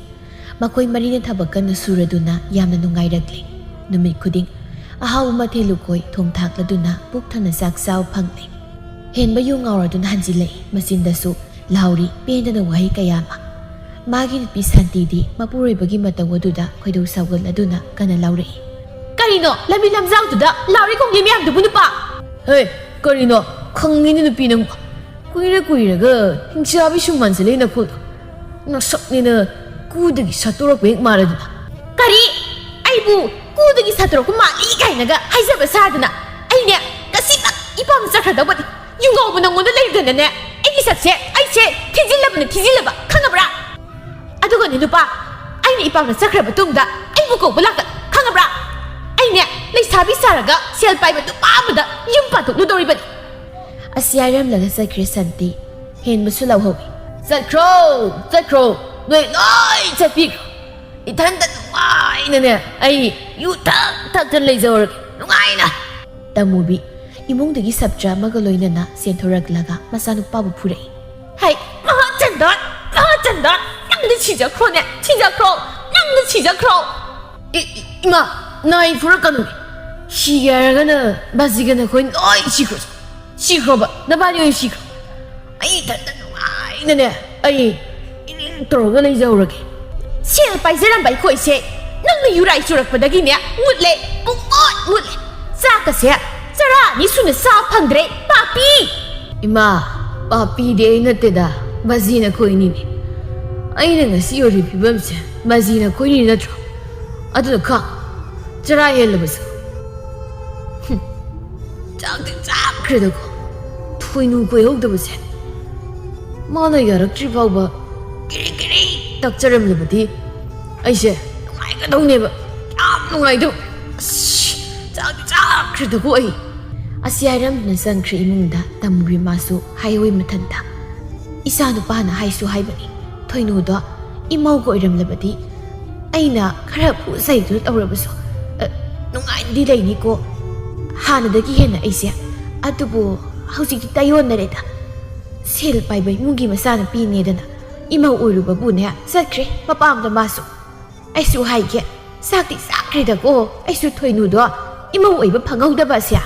ꯃꯈꯣꯏ ꯃꯔꯤꯅ ꯊꯕꯛ ꯀꯟꯅ ꯁꯨꯔꯗꯨꯅ ꯌꯥꯝꯅ ꯅꯨꯡꯉꯥꯏꯔꯛꯂꯤ꯫ ꯅꯨꯃꯤꯠ ꯈꯨꯗꯤꯡ ꯑꯍꯥꯎꯕ ꯃꯊꯦꯜ ꯂꯨꯀꯣꯏ ꯊꯣꯡ ꯊꯥꯛꯂꯗꯨꯅ ꯄꯨꯛ ꯊꯟꯅ ꯆꯥꯛ ꯆꯥꯕ ꯐꯪꯂꯤ꯫ ꯍꯦꯟꯕ ꯌꯨ ꯉꯥꯎꯔꯗꯨꯅ ꯍꯟꯖꯤꯜꯂꯛꯏ꯫ ꯃꯆꯤꯟꯗꯁꯨ ꯂꯥꯎꯔꯤ ꯄꯦꯟꯗꯅ ꯋꯥꯍꯩ ꯀꯌꯥ ꯑꯃ꯫ ꯃꯥꯒꯤ ꯅꯨꯄꯤ ꯁꯥꯟꯇꯤꯗꯤ ꯃꯄꯨꯔꯣꯏꯕꯒꯤ ꯃꯇꯧ ꯑꯗꯨꯗ ꯈꯣꯏꯗꯧ ꯁꯥꯎꯒꯠꯂꯗꯨꯅ ꯀꯟꯅ ꯂꯥꯎꯔꯛꯏ꯫ "ꯀꯔꯤꯅꯣ ꯂꯝꯕꯤ ꯂꯝꯖꯥꯡꯗꯨꯗ ꯂꯥꯎꯔꯤ ꯈꯣꯡꯂꯤ ꯃꯌꯥꯝꯗꯨꯕꯨ, ꯅꯨꯄꯥ?" "ꯍꯦ, ꯀꯔꯤꯅꯣ? ꯈꯪꯉꯤꯅꯦ ꯅꯨꯄꯤ ꯅꯪꯕꯨ꯫ ꯀꯨꯏꯔ ꯀꯨꯏꯔꯒ ꯍꯤꯡꯆꯥꯕꯤ ꯁꯨꯝ ꯃꯥꯟꯁꯤꯜꯂꯛꯏ ꯅꯈꯨꯠ꯫ ꯅꯁꯛꯅꯤꯅ ꯀꯨꯗꯒꯤ ꯁꯠꯇꯣꯔꯛꯄ ꯍꯦꯛ ꯃꯥꯜꯂꯗꯅ꯫" "ꯀꯔꯤ? ꯑꯩꯕꯨ ꯀꯨꯗꯒꯤ ꯁꯠꯇꯣꯔꯛꯄ ꯃꯥꯜꯂꯤ ꯀꯥꯏꯅꯒ ꯍꯥꯏꯖꯕ ꯁꯥꯗꯅ? ꯑꯩꯅꯦ ꯉꯁꯤꯃꯛ ꯏꯄꯥꯝ ꯆꯠꯈ꯭ꯔꯗꯧꯕꯅꯤ꯫ ꯌꯨ ꯉꯥꯎꯕ ꯅꯪꯉꯣꯟꯗ ꯂꯩꯔꯨꯗꯅꯅꯦ ꯑꯩꯒꯤ ꯁꯛꯁꯦ ꯑꯩꯁꯦ ꯊꯤꯖꯤꯜꯂꯕꯅꯤ, ꯊꯤꯖꯤꯜꯂꯕ, ꯈꯪꯉꯕ꯭ꯔꯥ? ꯑꯗꯨꯒꯅꯦ ꯅꯨꯄꯥ, ꯑꯩꯅ ꯏꯄꯥꯝꯗ ꯆꯠꯈ꯭ꯔ ꯃꯇꯨꯡꯗ ꯑꯩꯕꯨ ꯀꯧꯕ ꯂꯥꯛꯀꯅꯨ, ꯈꯪꯉꯕ꯭ꯔꯥ? ꯑꯩꯅꯦ ꯂꯩꯁꯥꯕꯤ ꯁꯥꯔꯒ ꯁꯦꯜ ꯄꯥꯏꯕ ꯅꯨꯄꯥ ꯑꯃꯗ ꯌꯨꯝ ꯄꯥꯟꯊꯣꯛꯂꯨꯗꯧꯔꯤꯕꯅꯤ꯫" ꯑꯁꯤ ꯍꯥꯏꯔꯝꯂꯒ ꯆꯠꯈ꯭ꯔꯦ ꯁꯥꯟꯇꯤ꯫ ꯍꯦꯟꯕꯁꯨ ꯂꯥꯎꯍꯧꯏ꯫ "ꯆꯠꯈ꯭ꯔꯣ, ꯆꯠꯈ꯭ꯔꯣ, ꯅꯣꯏ ꯂꯣꯏ ꯆꯠꯄꯤꯈ꯭ꯔꯣ꯫ ꯏꯊꯟꯇ ꯅꯨꯡꯉꯥꯏꯅꯅꯦ ꯑꯩ ꯌꯨ ꯊꯛ ꯊꯛꯇꯅ ꯂꯩꯖꯍꯧꯔꯒꯦ, ꯅꯨꯡꯉꯥꯏꯅ꯫" ꯇꯃꯨꯕꯤ ꯏꯃꯨꯡꯗꯒꯤ ꯁꯞꯇ꯭ꯔ ꯑꯃꯒ ꯂꯣꯏꯅꯅ ꯆꯦꯟꯊꯣꯔꯛꯂꯒ ꯃꯆꯥꯅꯨꯄꯥꯕꯨ ꯐꯨꯔꯛꯏ꯫ "ꯍꯩ, ꯃꯍꯥꯆꯟꯗꯣꯟ, ꯃꯍꯥꯆꯟꯗꯣꯟ, ꯅꯪꯗꯤ ꯁꯤꯖꯈ꯭ꯔꯣꯅꯦ, ꯁꯤꯖꯈ꯭ꯔꯣ, ꯅꯪꯗꯤ ꯁꯤꯖꯈ꯭ꯔꯣ!" "ꯏ-, ꯏ-, ꯏꯃꯥ, ꯅꯥꯏ ꯐꯨꯔꯛꯀꯅꯨ꯫ ꯁꯤꯒꯦ ꯍꯥꯏꯔꯒꯅ ꯕꯥꯖꯤꯒ ꯅꯈꯣꯏ ꯂꯣꯏ ꯁꯤꯈ꯭ꯔꯣ꯫ ꯁꯤꯈ꯭ꯔꯣꯕ, ꯅꯕꯥꯅꯤ ꯑꯣꯏꯅ ꯁꯤꯈ꯭ꯔꯣ꯫ ꯑꯩ ꯏꯊꯟꯇ ꯅꯨꯡꯉꯥꯏꯅꯅꯦ, ꯑꯩ ꯏꯔꯤꯡ ꯇꯧꯔꯒ ꯂꯩꯖꯍꯧꯔꯒꯦ꯫" "ꯁꯦꯜ ꯄꯥꯏꯖꯔꯝꯕ ꯑꯩꯈꯣꯏꯁꯦ ꯅꯪꯅ ꯌꯨꯔꯥꯏ ꯆꯨꯔꯛꯄꯗꯒꯤꯅꯦ ꯃꯨꯠꯂꯦ, ꯄꯨꯡꯃꯨꯠ ꯃꯨꯠꯂꯦ꯫ ꯆꯥꯛꯀꯁꯦ ꯆꯔꯥ ꯑꯅꯤ ꯁꯨꯅ ꯆꯥ ꯐꯪꯗ꯭ꯔꯦ, ꯄꯥꯄꯤ!" "ꯏꯃꯥ, ꯄꯥꯄꯤꯗꯤ ꯑꯩ ꯅꯠꯇꯦꯗ, ꯕꯥꯖꯤ ꯅꯈꯣꯏꯅꯤꯅꯦ꯫ ꯑꯩꯅ ꯉꯁꯤ ꯌꯧꯔꯤ ꯐꯤꯕꯝꯁꯦ ꯕꯥꯖꯤ ꯅꯈꯣꯏꯅꯤ ꯅꯠꯇ꯭ꯔꯣ? ꯑꯗꯨꯅ ꯈꯪ, ꯆꯔꯥ ꯍꯦꯜꯂꯕꯁꯨ꯫ ꯍꯨꯝ, ꯆꯥꯛꯇꯤ ꯆꯥꯛꯈ꯭ꯔꯦꯗꯀꯣ, ꯊꯣꯏꯅꯨ ꯀꯣꯏꯍꯧꯗꯕꯁꯦ꯫ ꯃꯥꯅ ꯌꯥꯔꯛꯇ꯭ꯔꯤ ꯐꯥꯎꯕ ꯀꯤꯔꯤ ꯀꯤꯔꯤ ꯇꯛꯆꯔꯝꯂꯕꯗꯤ ꯑꯩꯁꯦ ꯅꯨꯡꯉꯥꯏꯒꯗꯧꯅꯦꯕ, ꯌꯥꯝ ꯅꯨꯡꯉꯥꯏꯗꯧ꯫ ꯑꯁ, ꯆꯥꯛꯇꯤ ꯆꯥꯛꯈ꯭ꯔꯦꯗꯀꯣ ꯑꯩ꯫" ꯑꯁꯤ ꯍꯥꯏꯔꯝꯗꯨꯅ ꯆꯪꯈ꯭ꯔꯦ ꯏꯃꯨꯡꯗ꯫ ꯇꯃꯨꯕꯤ ꯃꯥꯁꯨ ꯍꯥꯏꯍꯧꯏ ꯃꯊꯟꯇ꯫ "ꯏꯆꯥ ꯅꯨꯄꯥꯅ ꯍꯥꯏꯁꯨ ꯍꯥꯏꯕꯅꯤ, ꯊꯣꯏꯅꯨꯗꯣ ꯏꯃꯧꯒ ꯑꯣꯏꯔꯝꯂꯕꯗꯤ ꯑꯩꯅ ꯈꯔ ꯐꯨ ꯆꯩꯗꯨꯅ ꯇꯧꯔꯕꯁꯨ, ꯑ, ꯅꯨꯡꯉꯥꯏꯅꯗꯤ ꯂꯩꯅꯤꯀꯣ꯫ ꯍꯥꯟꯅꯗꯒꯤ ꯍꯦꯟꯅ ꯑꯩꯁꯦ, ꯑꯗꯨꯕꯨ ꯍꯧꯖꯤꯛꯇꯤ ꯇꯥꯏꯌꯣꯟꯅꯔꯦꯗ꯫ ꯁꯦꯜ ꯄꯥꯏꯕ ꯏꯃꯨꯡꯒꯤ ꯃꯆꯥꯅꯨꯄꯤꯅꯦꯗꯅ ꯏꯃꯧ ꯑꯣꯏꯔꯨꯕꯕꯨꯅꯦ ꯆꯠꯈ꯭ꯔꯦ ꯃꯄꯥꯝꯗ ꯃꯥꯁꯨ꯫ ꯑꯩꯁꯨ ꯍꯥꯏꯒꯦ, ꯆꯥꯛꯇꯤ ꯆꯥꯈ꯭ꯔꯦꯗꯀꯣ꯫ ꯑꯩꯁꯨ ꯊꯣꯏꯅꯨꯗꯣ ꯏꯃꯧ ꯑꯣꯏꯕ ꯐꯪꯍꯧꯗꯕ ꯑꯁꯦ